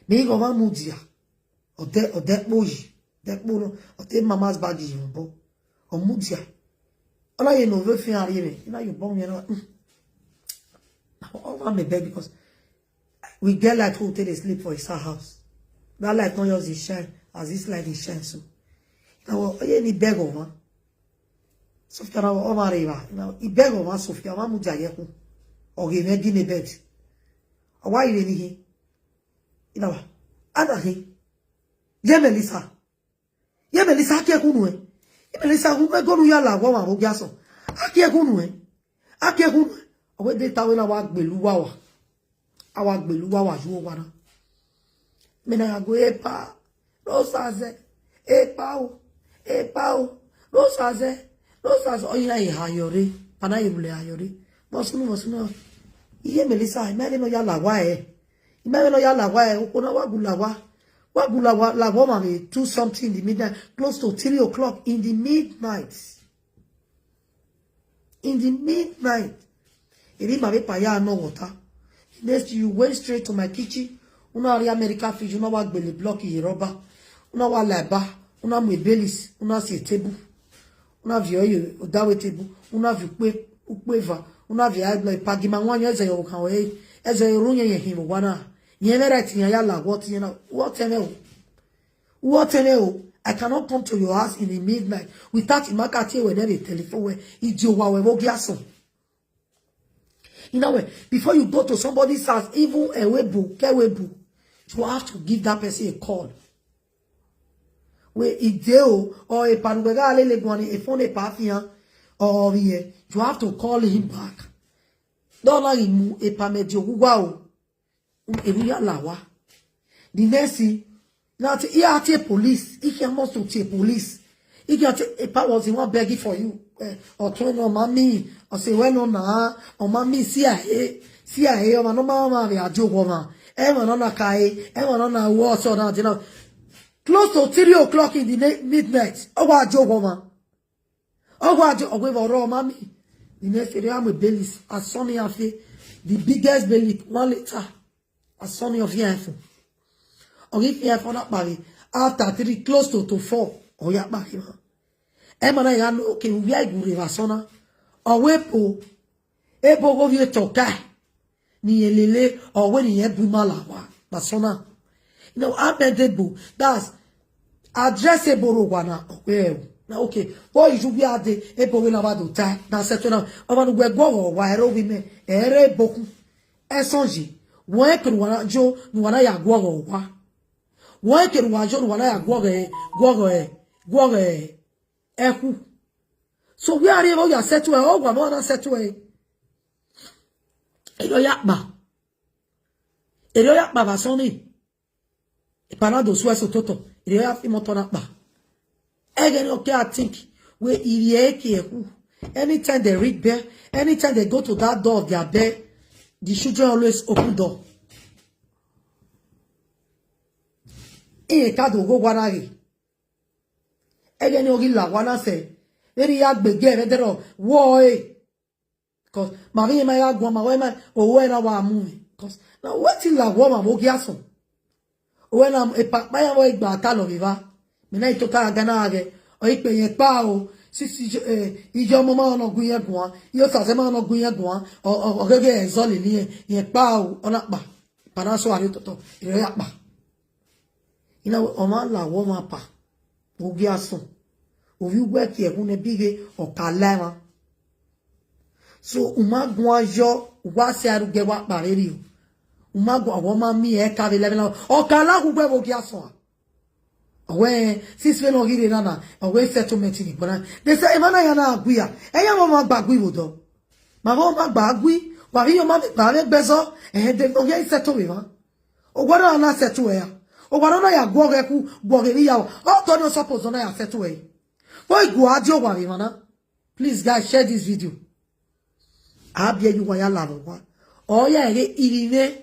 Me go ma mudia. O de, o de po yi. De po no. O de mama's bag yi bo. O mudia. Ola ye no ve fin ari me. Ina yo bom ye no. Mm. O ma me beg because we get light who take dey sleep for his house. That light not just dey shine as this light dey shine so. Now, oh, ye ni beg o ma. Sophia na o ma re ba. Now, I beg o ma Sophia, ma mudia ye ku. O ge me gi ne bed. O wa ire ni he. Ina wa. Ana he. Ye Melissa. Ye Melissa ake kunu e. Ye Melissa ku e gonu ya la wa wa bo gya so. Ake kunu e. Ake kunu e. O we de ta we na wa gbelu wa wa. Awa gbelu wa wa ju wa na. Me na ya go epa. Rosaze. Epa o. Epa o. Rosaze. Rosaze. O ya e ha yore. Pana irule ha yore. Bosunu, bosunu. Iye Melissa, imagine no ya la wa e. Imagine no ya la wa e. Okona wa gu la wa. Wa gu la wa, la wa ma me two something in the midnight. Close to three o'clock in the midnight. In the midnight. Eri ma be pa ya no water. Next you went straight to my kitchen. Una ri America fridge, una wa gbele block ye rubber. Una wa la ba. Una mu belis. Una si table. Una vi oyo, odawe table. Una vi ukpe, ukpe va. Una vi high blood. Pagi ma nwa eze yo kan we. Eze yo runye ye himo wana. Ye me right ya ya la what ye na. What ye me o. What ye me o. I cannot come to your house in the midnight without Imaka tie we never telephone we. Iji owa we wo gi aso. You know, before you go to somebody's house, even a webu, ke webu, you have to give that person a call. We ideo or a panuega lele gwani a phone a pafian or here, you have to call him back. Don't allow him a pamedio guguao. Ebu ya lawa. The next thing, now he at a police. He can must to a police. He can a pa was the one begging for you. Eh, or twenty or mommy, or say, well, no, na, or mommy, C I A, C I A, or no, mama, we are joke woman. Everyone on a kai, everyone on a war, so now, you know, close to three o'clock in the na- midnight. Oh, what joke woman. Oh, what joke, oh, we were all mommy. The next day, I'm a bellis. I saw me, I feel the biggest belly, one liter. Asọni of here for. Or if here for that body, after three, close to, to four, or ya back him. Emana ya no okay, we are good river sona. Or we po, e po go view toka. Ni elele, or when ye bumalawa, basona. You know, I'm a debo. That's addressable wana. Well, now okay. What you should be at the ebo we na ba do tie. Na settle now. Oba no gwe go wa ero wi me. Ere boku. Esonji. Won e kuru wana jo, nu wana ya gwo wa. Won e kuru wa jo, nu wana ya gwo ge, gwo ge, gwo ge. Eku. So we are able to settle e, o gwa mo na settle e. Ero ya pa. Ero ya pa ba soni. Ipanado sue so toto. Ero ya fi moto na pa. Again, okay, I think we iri eke eku. Anytime they read bell, anytime they go to that door of their bed, the children always open door. Iye ka do go gwanari. Again, ogi la gwana se. Very ya gbege, very dero. Wo e. Because ma vi ma ya gwa ma we ma o we na wa mu. Because na wetin la gwa ma mo gi aso. O we na e pa pa ya we gba ta lo viva. Mi na ito ta ga na ge. O ipe ye pa o. Si si eh ijo mo ma no gun ye gwa. Yo sa se ma no gun ye gwa. O o o ge ge e zo le ni e. Ye pa o. O na pa. Pa na so ari toto. Ire ya pa. Ina o ma la wo ma pa. Wo gi aso. O vi we ki e gun e bige o ka la ma. So uma gwa yo wa se aru ge wa pa re ri o. Uma gwa wo ma mi e ka ve le na. O ka la ku gbe wo gi aso. Owe sis ve no gi re na na. Owe settlement ni bona. They say e ma na ya na aguya. E ya mo ma gba gwi wo do. Ma vo ma gba gwi. Wa ri yo ma mi gba re gbe so. E de no ye settle we ma. O gwa na na settle we ya. O gwa na ya gwo ge ku gwo ge ri ya. O to no suppose na ya settle we. Boy gwa di o gwa re ma na. Please, guys, share this video. Abie you waya la wa. Oh yeah, he irine.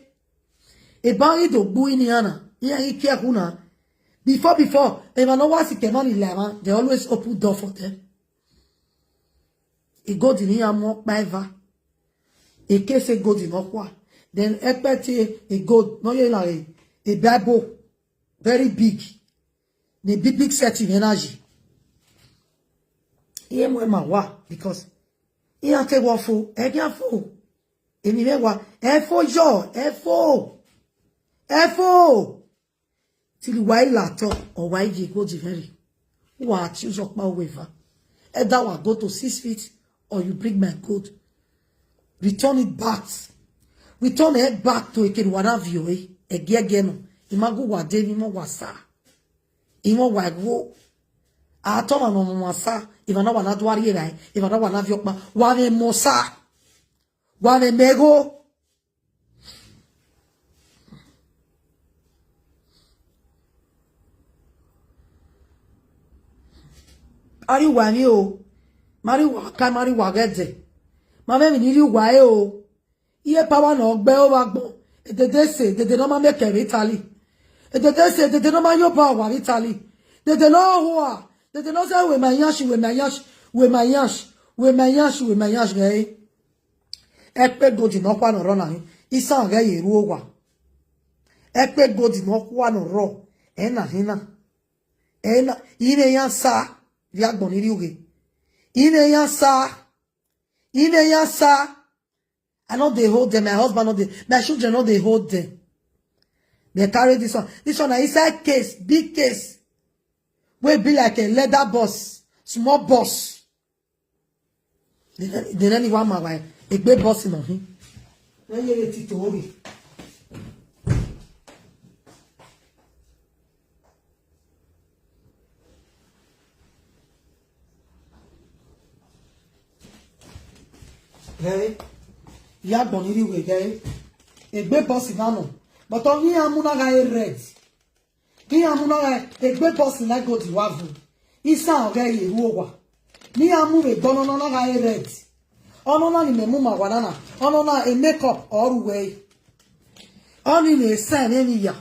E ba ri do gbu ini ana. Yeah, he care kuna. Before, before, if I know what he can money lema, they always open door for them. E go di ni amo pa eva. E ke se go di no kwa. Then e pe ti e go no ye la e. E Bible. Very big. The big, big set of energy. Iye mo e ma wa because iye te wo fo, e ke fo. Emi me wa, e fo yo, e fo. E fo. Till why lato or why ye go the very. Wa choose up my waiver. Either wa go to six feet or you bring my gold. Return it back. Return it back to ekeru wa na vio e. Ege ege no. Imagu wa de mi mo wa sa. Imo wa go. Atoma no mo wa sa. If I no wa na duari e rai. If I no wa na vio pa. Wa me mo sa. Wa me mego. Ari wa ni o. Mari wa ka mari wa gede. Ma me mi ni ri wa e o. Iye power no gbe o wa gbon. Edede se, edede no ma make Italy. Edede se, edede no ma yo power wa Italy. Edede no ho a. Edede no say we ma yansh, we ma yansh, we ma yansh, we ma yansh, we ma yansh, eh. Ekpe godi no kwa no ro na hin. Isan ge ye ru owa. Ekpe godi no kwa no ro. E na hin na. E na, ine ya sa. Vi agbon ni ri uge. Ine ya sa. Ine ya sa. I no dey hold them. My husband no dey. My children no dey hold them. They carry this one. This one na inside case, big case. Wey be like a leather bus, small bus. They nearly one my wife. A big bus in on him. When you let it to hold it. Hey, ya gbon iri we gay. Egbe boss na no. But on ni amuna ga e red. Ni amuna ga egbe boss na go di wavu. Isa oga ye ruwa. Ni amu we gbono no na ga e red. Ono na ni memu ma wanana. Ono na e makeup oru we. Oni ne sa ne ni ya.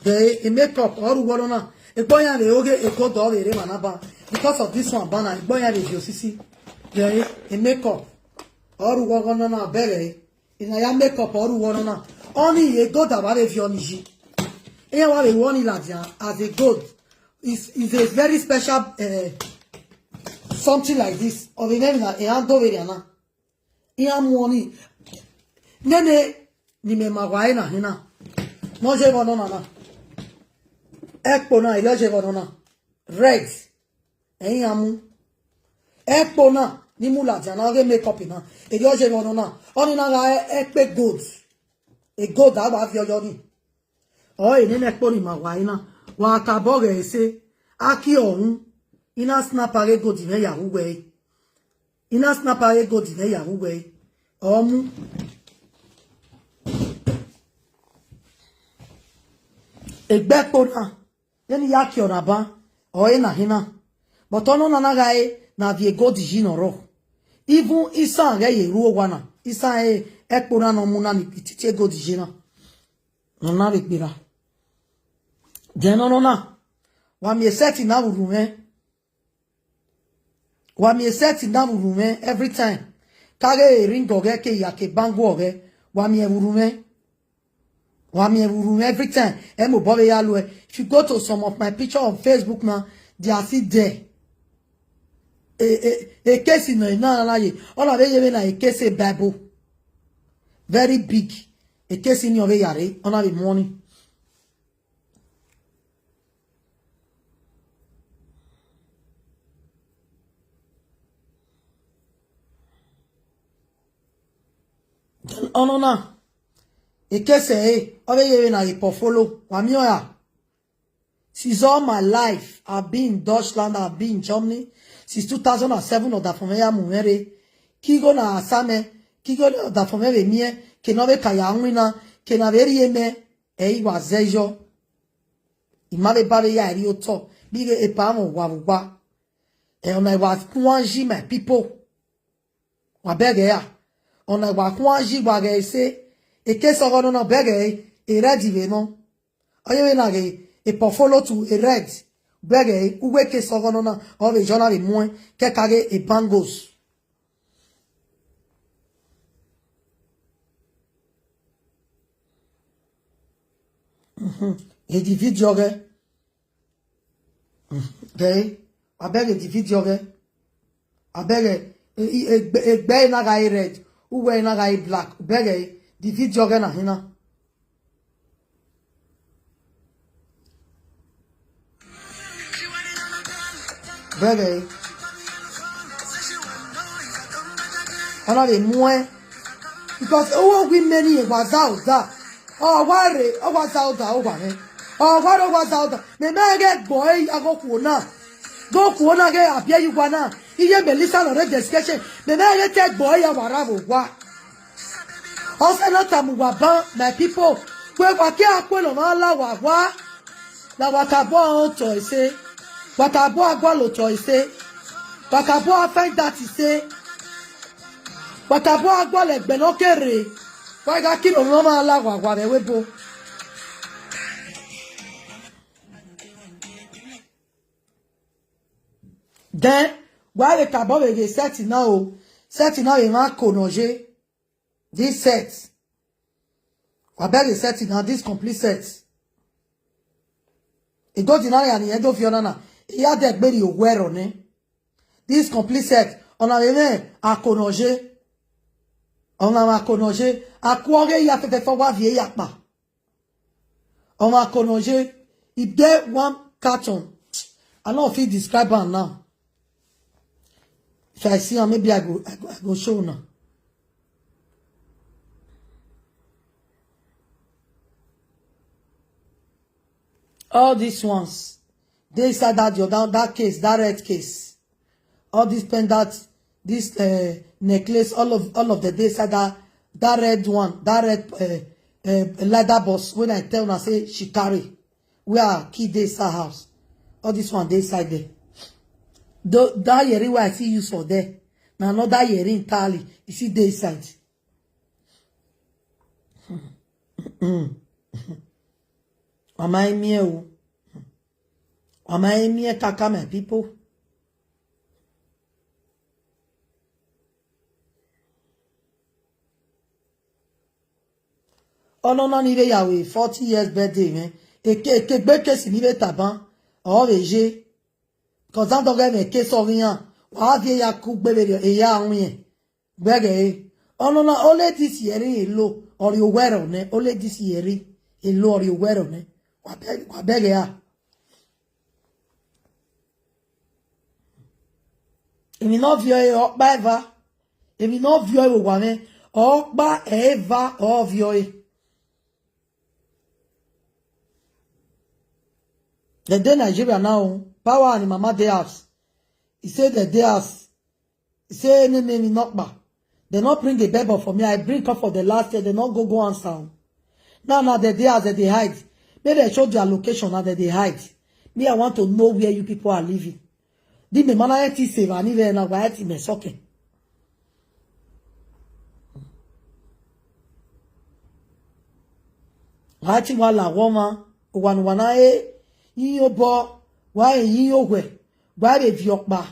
The e makeup oru wono na. E boya le oge e ko do le re mana ba. Because of this one bana e boya le di osisi. The e makeup oru wono na bere. Ina ya makeup oru wono na. Oni e go da ba le fi oni ji. E wa le woni la dia as a gold. Is is a very special uh, something like this. Of the name na e ando very na. Iya muoni. Nene ni me magwae na hina. No je bono na na. Ekpo na ilo je bono na. Red. Eyin amu. Ekpo na ni mu la jana ge makeup na. Ilo je bono na. Oni na ga ekpe gold. E gold aba fi oyo ni. O ene ne kpo ni ma wa ina. Wa ka bo ge se. Aki ohun. Ina snap age go di me ya hu we. Ina snap age go di me ya hu we. Omu. Egbe kpo na. Ye ni ya ki ona ba. O e na hina. But ono na na ga e na vi ego di ji no ro. Even isa ge ye ruo wa na. Isa e ekpo na no mu na ni titi ego di ji na. No na be gbera. Then no no na. Wa mi e set na uru me. Wa mi e set na uru me every time. Kage e ring oge ke ya ke bango oge. Wa mi e uru me. Wa mi e uru me every time. E mo bo be ya lu e. If you go to some of my picture on Facebook now, they are still there. E e e case no na na ye. All of ye na a case a Bible. Very big. A case in your yare. Ona be money. Ono na. E case e. Ove ye na e portfolio. Wa mi oya. Since all my life, I've been in Deutschland, I've been in Germany. Since two thousand and seven, oda fome ya mumere. Kigo na asame, kigo na oda fome be mie, ke no be kaya nwina, ke na be ri eme, e iwa zejo. Ima be ba be ya ri oto, bi ge e pa mo wa wa. Eh, ona wa kwanji, my people. Wa beg ya. Ona wa kwanji wa ge se. E ke so gono na beg e. E ready we no. Oye we na ge. E portfolio to e red. Beg e. Uwe ke so gono na. Ove jona we mwe. Ke kage e bangles. Mhm. E di video ge. Okay. Abeg e di video ge. Abeg e, e, e, egbe, egbe na ga e red. Uwe na ga e black. Beg e, di video ge na hina. Beg e. Ona de mwe. Because owo wi many e wa za oza. O wa re, o wa za oza, o wa re. O wa re, o wa za oza. Me me ge boy, I go kuona. Go kuona ge appear you wanna. Iye Melissa no re discussion. Me me ge take boy ya wara wo wa. Ose na tamu wa ban, my people. Kwe kwa ke akwe no ma la wa wa. Na watabo on to ise. Watabo agwa lo to ise. Watabo a find that ise. Watabo agwa le gbe no kere. Wa ga kilo no ma la wa wa be we bo. Then, why the tabo we get set now? Set now e ma konoje. This set. Wa beg e set now, this complete set. E go dinari ani e do fiona na. E ya de gberi o wero ne. This complete set. Ona we me akonoje. Ona ma konoje. Akwoge ya fefe fo wa vie ya pa. Ona konoje. If there one carton, I no fit describe am now. If I see am, maybe I go, I go, I go show una. All these ones, they inside that your, that, that case, that red case. All this pendant, this, uh, necklace, all of, all of the, they inside that, that red one, that red, uh, uh, leather box. When I tell una say she carry, where her key dey inside house. All this one dey inside there. Though that yeri wey I see use for there, na another yeri entirely. You see dey inside. Mama Emie o. Mama Emie kaka, my people. Ono na ni ve ya we forty years birthday, man. Eke, eke gbe kesi ni ve taban. O ve je. Cause that dog have a case of yan. Wa vie ya ku gbe ve e ya win. Beg e. Ono na only this year e lo. Or you wear on it. Only this year e lo. Or you wear on it. Wa beg, wa beg ya. Èmi náà fi ọyẹ ọpá ẹ̀fà. Èmi náà fi ọyẹ wà mí. Ọpá ẹ̀fà ọ̀fi ọyẹ. They dey Nigeria now. Power and mama dey house. He say they dey house. He say any name he not back. They not bring the bebo for me. I bring up for the last year. They not go go answer. Now, now they dey house, they dey hide. Make they show their location, now they dey hide. Me, I want to know where you people are living. Di me mana eti se va ni ve na wa eti me soke. Wa ti wa la wo ma, wa nu wa na e, yi yo bo, wa e yi yo we, wa e vi opa,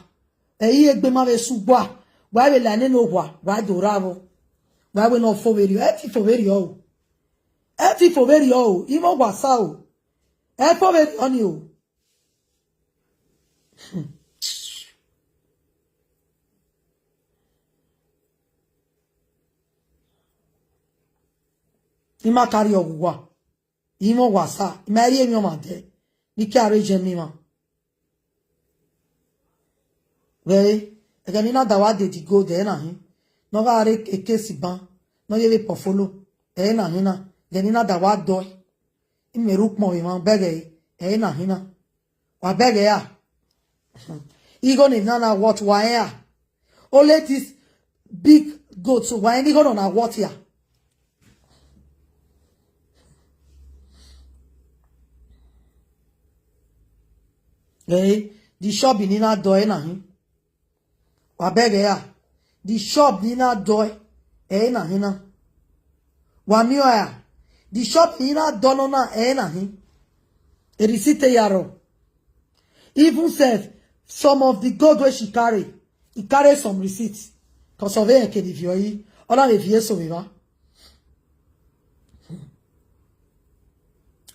e yi egbe ma ve su gwa, wa e la ne no wa, wa do ra vo, wa we no fo ve ri o, eti fo ve ri o. Eti fo ve ri o, i mo wa sa o. E fo ve ri o ni o. Ima carry ogwa. Imo wasa. Ima eri emi oma de. Ni ki arrange mi ma. Wee. Ege ni na da wa de di go de na hin. No ga are eke si ban. No ye ve portfolio. E na hin na. Ege ni na da wa do. Ime ru pon we ma beg e. E na hin na. Wa beg ya. Igo ni na na what wa ya. Only this big goat. So wa ni go na what ya. Eh, the shop ni na do e na hin. Wa beg ya. The shop ni na do e na hina. Wa mi o ya. The shop ni na do no na e na hin. E receipt e yaro. Even sef, some of the gold wey she carry, e carry some receipt. Cause of e ke di vio yi. Ona le vie so viva.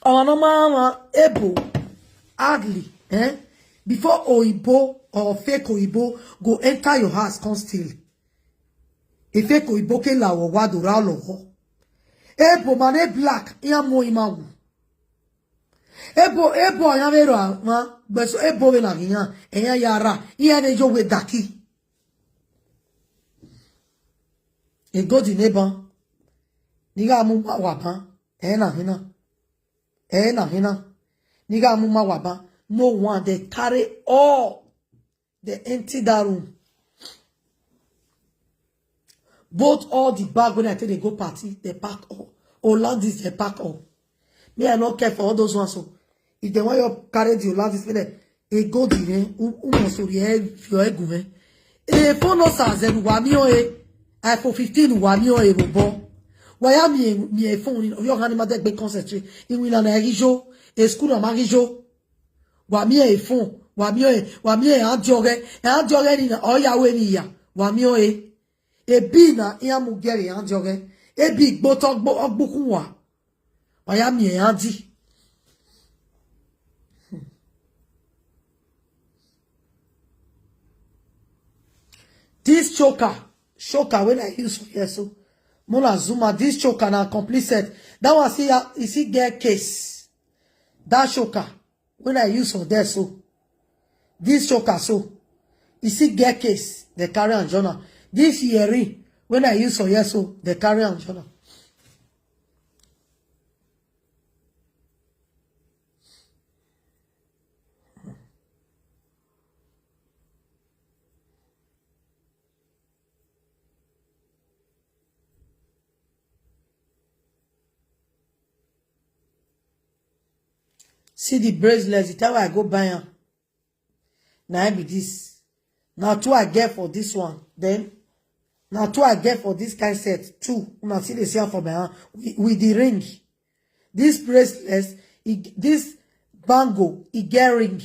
Our normal one, able, hardly, eh? Before Oyibo or fake Oyibo go enter your house, come steal. A fake Oyibo ke la wo wa do ra lo ho. Able man, e black, ya mo imawu. Ebo, ebo, ya vero, ma, beso, ebo ve na ginya, e ya yara, i ya ne jo we daki. E go di neba. Niga mu ma wa ba, e na hina. E na hina. Niga mu ma wa ba. No one, they carry all. They empty that room. Both all the bag when I take they go party, they pack all. All of this, they pack all. Me, I no care for all those ones. So if they want you carry the all of this, they go the eh, who must your egg, your egg, eh. E phone no sa zero wa mi o e. iPhone fifteen wa mi o e, bobo. Why am mi, mi a phone in your hand, my deck be concentrate. In will an agijo, a school of magijo. Wa mi e phone, wa mi e, wa mi e andioge, e andioge ni na, oya we ni ya. Wa mi o e. E bi na, iya mu gere andioge. E bi gbo to gbo, ogbukun wa. Wa ya mi e andi. This choker, choker when I use for here so. Mona Zuma, this choker na complete set. That one see ya, you see get case. That choker when I use for there so. This choker so. You see get case, they carry on journal. This earring when I use for here so, they carry on journal. See the bracelets, the time I go buy am. Now be this. Now two I get for this one. Then now two I get for this kind set. Two. Una see the same for my hand. With, with the ring. This bracelet, e, this bangle, e get ring.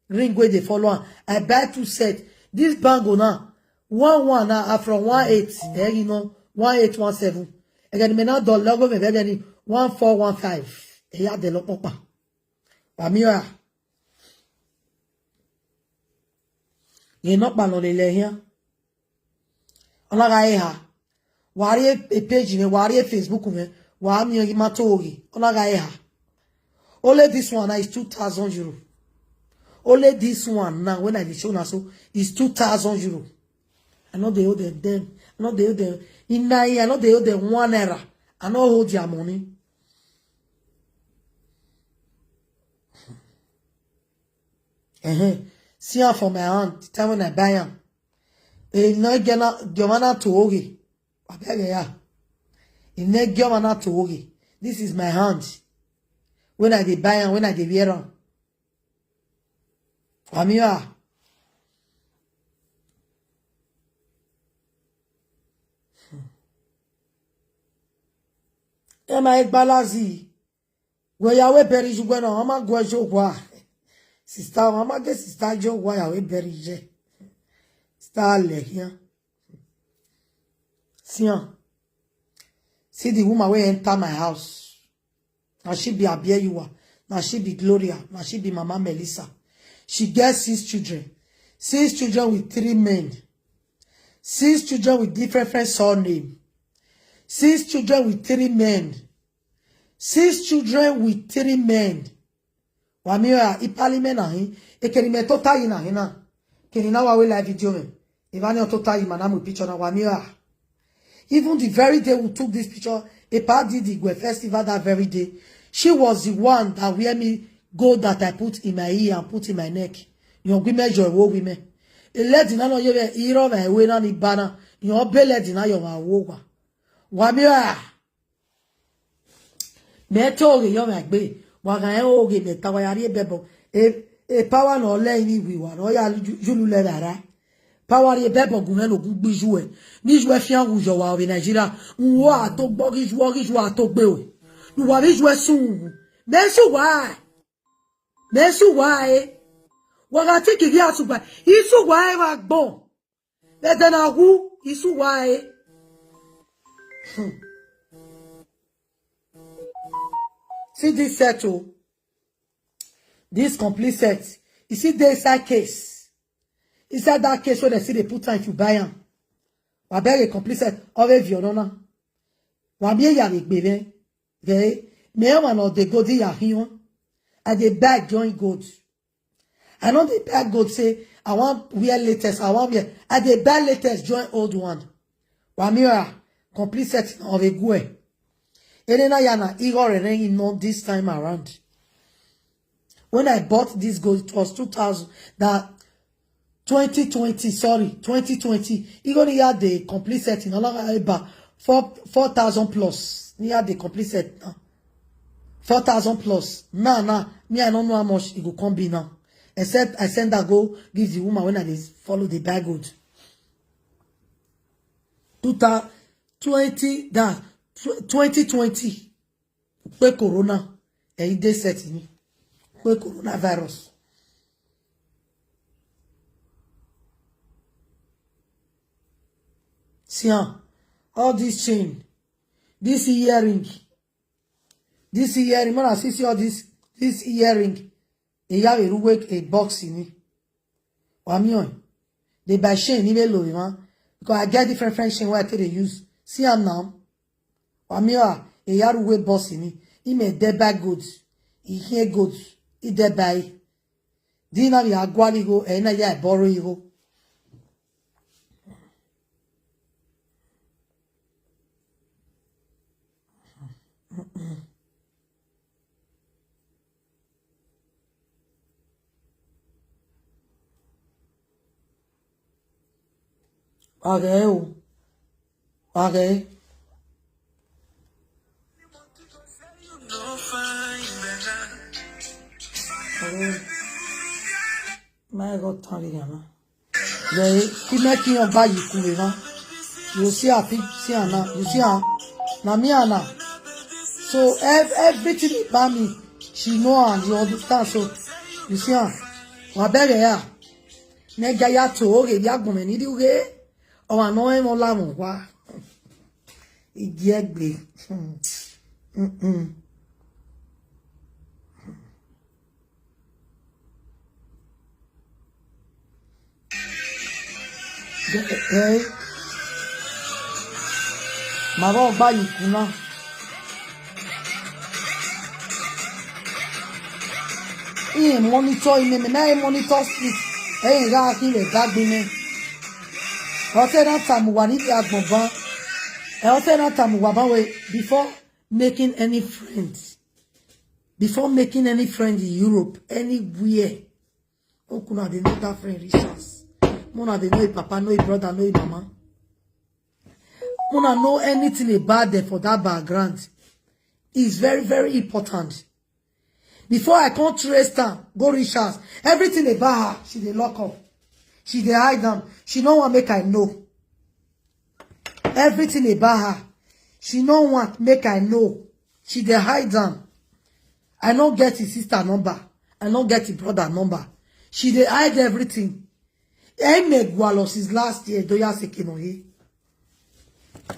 Ring wey dey follow am. I buy two set. This bangle now, one one now, I from one eight, eh, you know, one eight one seven. Again, me now the logo me again one four one five. Eh, ya de lo popa. Wa mi o ya. Ye no pa no le le here. Olaga eha. Wari e page me, wari e Facebook me. Wa mi o ma to ogi. Olaga eha. Only this one now is two thousand euro. Only this one now, when I dey show now so, is two thousand euro. I know they owe them, them. I know they owe them. In my ear, I know they owe them one naira. I no hold their money. Uh-huh. See am for my hand, the time when I buy am. E no get na, the man na to oge. Abeg ya. E no get man na to oge. This is my hand. When I dey buy am, when I dey wear am. Amira. Ema egbalazi. Gwe ya we beri ju gwe na, ama gwe jo gwa. Sister, ama ge sister jo gwa ya we beri je. Sister le here. See am. See the woman wey enter my house. Na she be Abieyuwa. Na she be Gloria. Na she be Mama Melissa. She get six children. Six children with three men. Six children with different, different surname. Six children with three men. Six children with three men. Wa mi o ya, ipali me na hin. E keri me tota yi na hin na. Keri na wa we live video me. If I no tota yi, man, I'm with picture na wa mi o ya. Even the very day we took this picture, Epa did the Igwe festival that very day. She was the one that wear me gold that I put in my ear and put in my neck. Yon gwi me jo wo gwi me. E lady na no ye be iro me we na ni bana. Yon be lady na yo ma wo wa. Wa mi o ya. Me to oge yo me gbe. Wa ga e oge me ta wa ya ri e bebo. E, e power no le ni wi wa. No ya ju-, julu le rara. Power ye bebo gumen lo gugbi jue. Ni jue fian wu jo wa obi Nigeria. Nwo a to gbo gi jue, gi jue a to gbe we. Nu wa bi jue sun. Me su wa. Me su wa e. Wa ga ti ki gi a su gba. Isu wa e wa gbo. Bete na wu. Isu wa e. Hmm. See this set o. This complete set. You see, dey inside case. Inside that case where they see they put time if you buy am. I beg a complete set of a view, no, no. Wa mi ya le gbe re. Re. Me wa no dey go di ya hion. I dey buy join gold. I no dey buy gold say I wan wear latest, I wan wear. I dey buy latest join old one. Wa mi a complete set of a gwe. Ene na ya na igho re re no this time around. When I bought this gold, it was two thousand, that twenty twenty, sorry, twenty twenty. Igho ni ya the complete set in Ola Eba, four, four thousand plus. Ni ya the complete set now. Four thousand plus. Nah, nah. Me, I don't know how much it go come be now. Except I send that go give the woman when I dey follow the buy gold. Two thou-, twenty, that, tw-, twenty twenty. Pe corona. Eh, e dey set ni. Pe coronavirus. See, ah, all this chain, this earring, this earring, man, I see, see all this, this earring. E ya we ruwe a box in it. Wa mi on. They buy chain, ni me lo, man. Because I get different French chain where I take they use. See am now. Wa mi a, e ya ruwe boss in it. He may dey buy goods. He hear goods. He dey buy. Di na ya gwali go, e na ya borrow you go. Okay, o. Okay. Okay. My God, tell you, man. Yeah, keep making your bag, you cool, man. You see her, peep, see her now. You see her? Na me and her. So ev-, everything about me, she know and you understand. So you see her. Wa bere ya. Ne ga ya to oge ya gbon me ni di oge. O wa no e mo la mo wa. Igi egbe. Mm-mm. Eh, eh. Ma bo gba ikuna. I monitor ime me, na I monitor sleep. Eh, ga ki le dagbe me. Ote na tamu wa ni agbon ban. Eh, ote na tamu wa ban we before making any friends. Before making any friend in Europe, anywhere. Okuna dey know that friend reach us. Mona dey know a papa, know a brother, know a mama. Mona know anything about them for that background. It's very, very important. Before I can't trace her, go reach us. Everything about her, she dey lock up. She dey hide them. She no want make I know. Everything about her, she no want make I know. She dey hide them. I no get his sister number. I no get his brother number. She dey hide everything. Eme gwalo since last year. Doya seke no ye.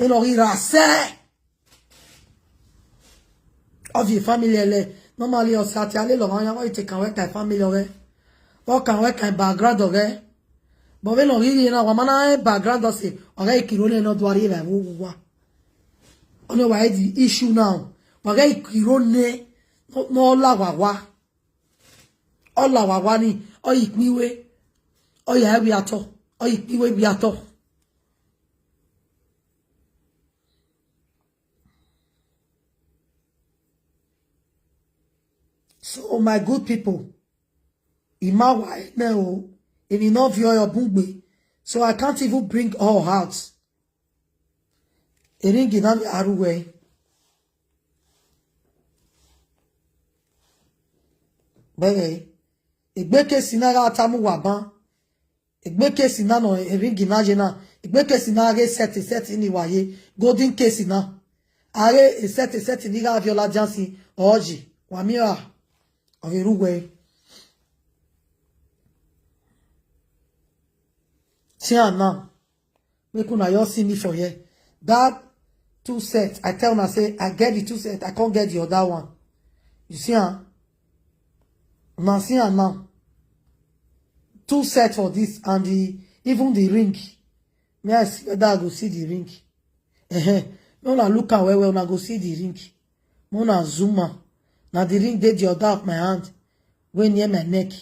Eno ira se. Of your family ele. Normally, o sati ale lo manya, what you take and work my family, okay? What can work my background, okay? But we no really know what man background does say. Okay, kirone no do ari la wo wa. Only why the issue now. Okay, kirone no, no la wa wa. All our wani, all you me way. All you have we at all. All you me way we at all. So, my good people, Imawa now, in enough your bungbe, so I can't even bring all out. Eringi na mi aruwe. Bege, egbeke sinaga atamu waban. Egbe case na no, e ring na je na. Egbe case na ge set, set ni waye. Golden case na. Are e set, set ni ga Abiola Johnson. Oji. Wa mi a. Oge ruwe. See am now. Make una just see me for here. That two set, I tell una say I get the two set, I can't get the other one. You see am? Una see am now. Two set for this and the, even the ring. May I see whether I go see the ring? Uh-huh. No, una look am well well, una go see the ring. Mona Zuma. Now the ring dey the other of my hand, wey near my neck.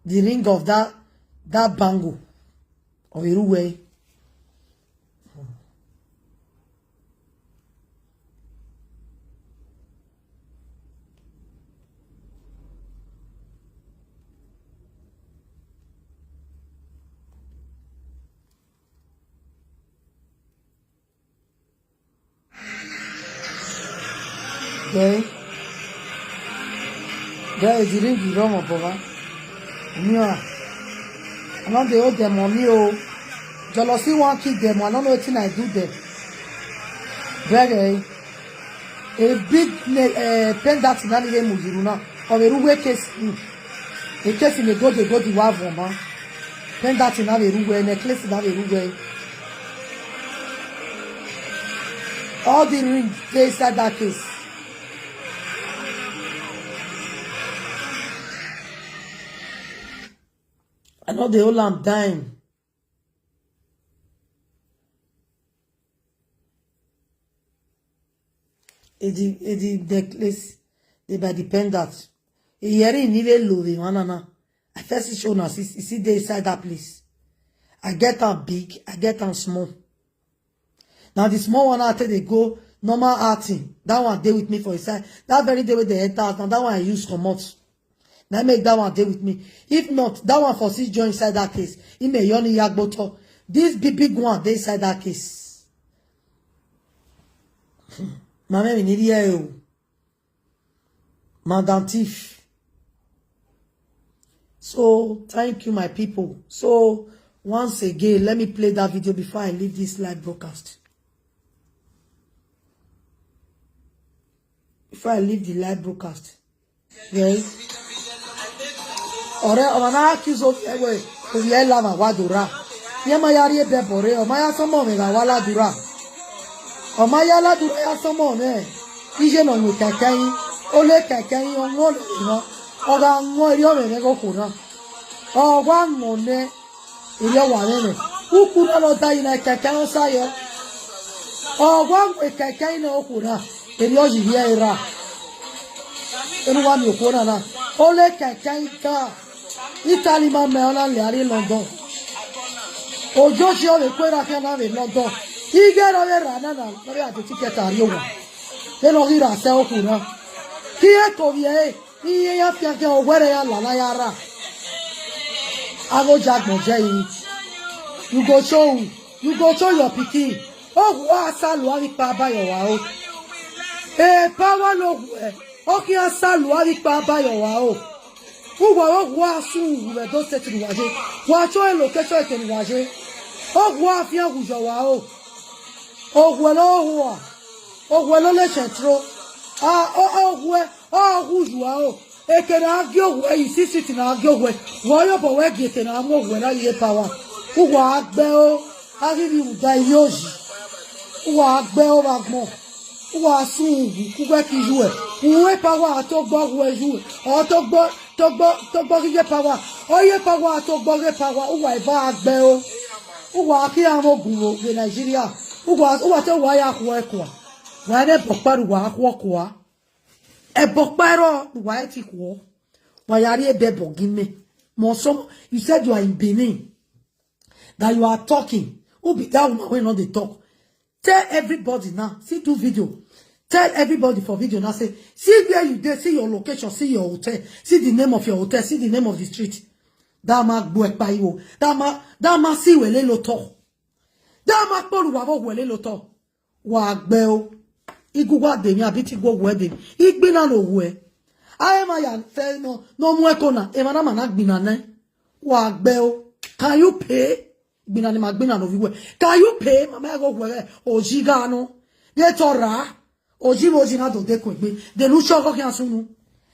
The ring of that, that bangle. Or Iruwe. Then, there is the ring you run, Baba. Mia. I know they owe them money, oh. Jealousy won't kill them. I don't know what I do them. Very. A big ne- uh, pen that in any game with you now. Or a ruwe case. Mm. A case in a go, they go the war for man. Pen that in a ruwe, necklace in a ruwe. All the ring they inside that case. I know they all am dime. Edi, edi necklace, they by the pendant. A earring ni le lo the one na. I first show na see, see dey inside that place. I get am big, I get am small. Now the small one I take they go normal outing. That one dey with me for inside. That very day wey they enter house, now that one I use comot. Now make that one dey with me. If not, that one for see join inside that case. He may yoni yagboto. This big big one dey inside that case. Mama, we need here, oh. Madam Thief. So thank you, my people. So once again, let me play that video before I leave this live broadcast. Before I leave the live broadcast. Yes. Ore, ọmọ na accuse of ewe, oye la ma wa dura. Ye ma ya ri ebe bore, ọmọ ya sọmọ mi ga wa la dura. Ọmọ ya la dura ya sọmọ mi. Ije no nwe kẹkẹ yin, o le kẹkẹ yin, ọmọ le no. Ọga nwe ri ọmọ mi go ko na. Ọwa nwe ne. Eri ọwa rẹ rẹ. Ukura lọ da yìí na kẹkẹ ọsá yọ. Ọgwa ngwe kẹkẹ yìí na okura. Eri ọyì yẹ era. Enu wa mi okura na. Ole kẹkẹ yìí ka. Italy ma mẹ ọna lẹ ari London. Ojo ṣe ọrẹ kwe ra fẹ na rẹ London. Igẹ rọ rẹ ra na na. Lọ rẹ ati ticket ari owa. Enu ọghi ra sẹ okura. Kí ẹ kọ yẹ ẹ. Iye ya fiafia owere ya lala ya ra. Ago jagbo je yi. You go show, you go show your pikin. Ogu asalu avi pa bayo wa o. E power lo gu e. Oki asalu avi pa bayo wa o. Uwa ogu asu uwe do se ti waje. Wa cho e location e ti waje. Ogu afia gu jo wa o. Ogu lo ogu a. Ogu lo le centro. A o ogu e. Ọghu yua o. Eke na agị ogwe, isi siti na agị ogwe. Wọ yọ bọ wẹ gi eke na amụ ogwe na ye power. Uwa agbe o. Aghi ni uda iyoji. Uwa agbe o ba gbọn. Uwa sun ugwu kugbe ki yue. Uwe power atogbo ghwe yue. Otogbo, togbo, togbo ghi ye power. Oye power atogbo ghe power. Uwa eva agbe o. Uwa akhi amụ ogun ro ghe Nigeria. Uwa, uwa te uwa ya khue kua. Wa ne bokparu wa khue kua. Ebokpero, why ti wo? Why are you bebo give me? Mosom, you said you are in Benin. That you are talking. Who be that woman wey no dey talk? Tell everybody now. See do video. Tell everybody for video now. Say, see where you dey, see your location, see your hotel, see the name of your hotel, see the name of the street. That man gbo epa iwo. That man, that man see wele lo talk. That man kpolu wa vo wele lo talk. Wa gbe o. Igu wa de mi abi ti gwo gwe de mi. Igbina lo gwe. Aye ma ya fe no, no mu eko na. E ma na ma na gbina ne. Wa gbe o. Can you pay? Gbina ni ma gbina no viwe. Can you pay? Mama go gwere. Ojiga no. Ye tora. Oji wo jina do de kwegbe. De lu shoko ki asunu.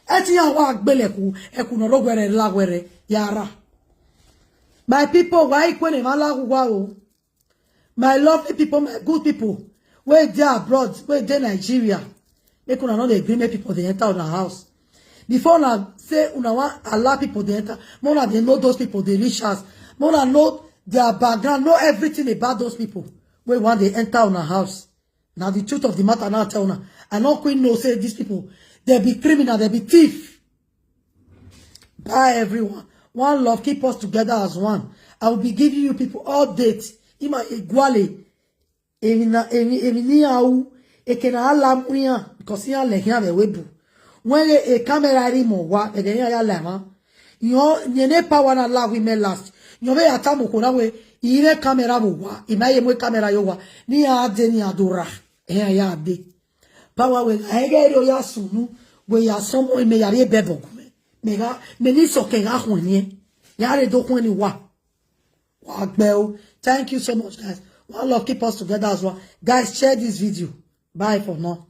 Eti ya wa gbele ku. E ku no ro gwere la gwere. Yara. My people, why kwene ma la wa o? My lovely people, my good people, where they abroad, where they Nigeria, make una no dey gree make people dey enter una house. Before una say una wan allow people dey enter, make una dey know those people dey reach house. Make una know their background, know everything about those people wey wan dey enter una house. Na the truth of the matter now tell una. I no quit know say these people, they be criminal, they be thief. Bye everyone. One love, keep us together as one. I will be giving you people updates. Ima Igwale. Emi na emi emi ni au. Eke na ala muya because ya le ya be webu. When a camera ri mo wa, e de ya ya la ma. Yo, nyene power na la we me last. Yo be atamu ko na we. Ire camera mo wa. Ima ye mo camera yo wa. Ni ya de ni adora. E ya de. Power we, ege ri o ya sunu. We ya somo me ya re bebo kume. Me ga, me ni so ke ga hwenye. Ya re do hwenye wa. Wa gbe o. Thank you so much, guys. One love, keep us together as well. Guys, share this video. Bye for now.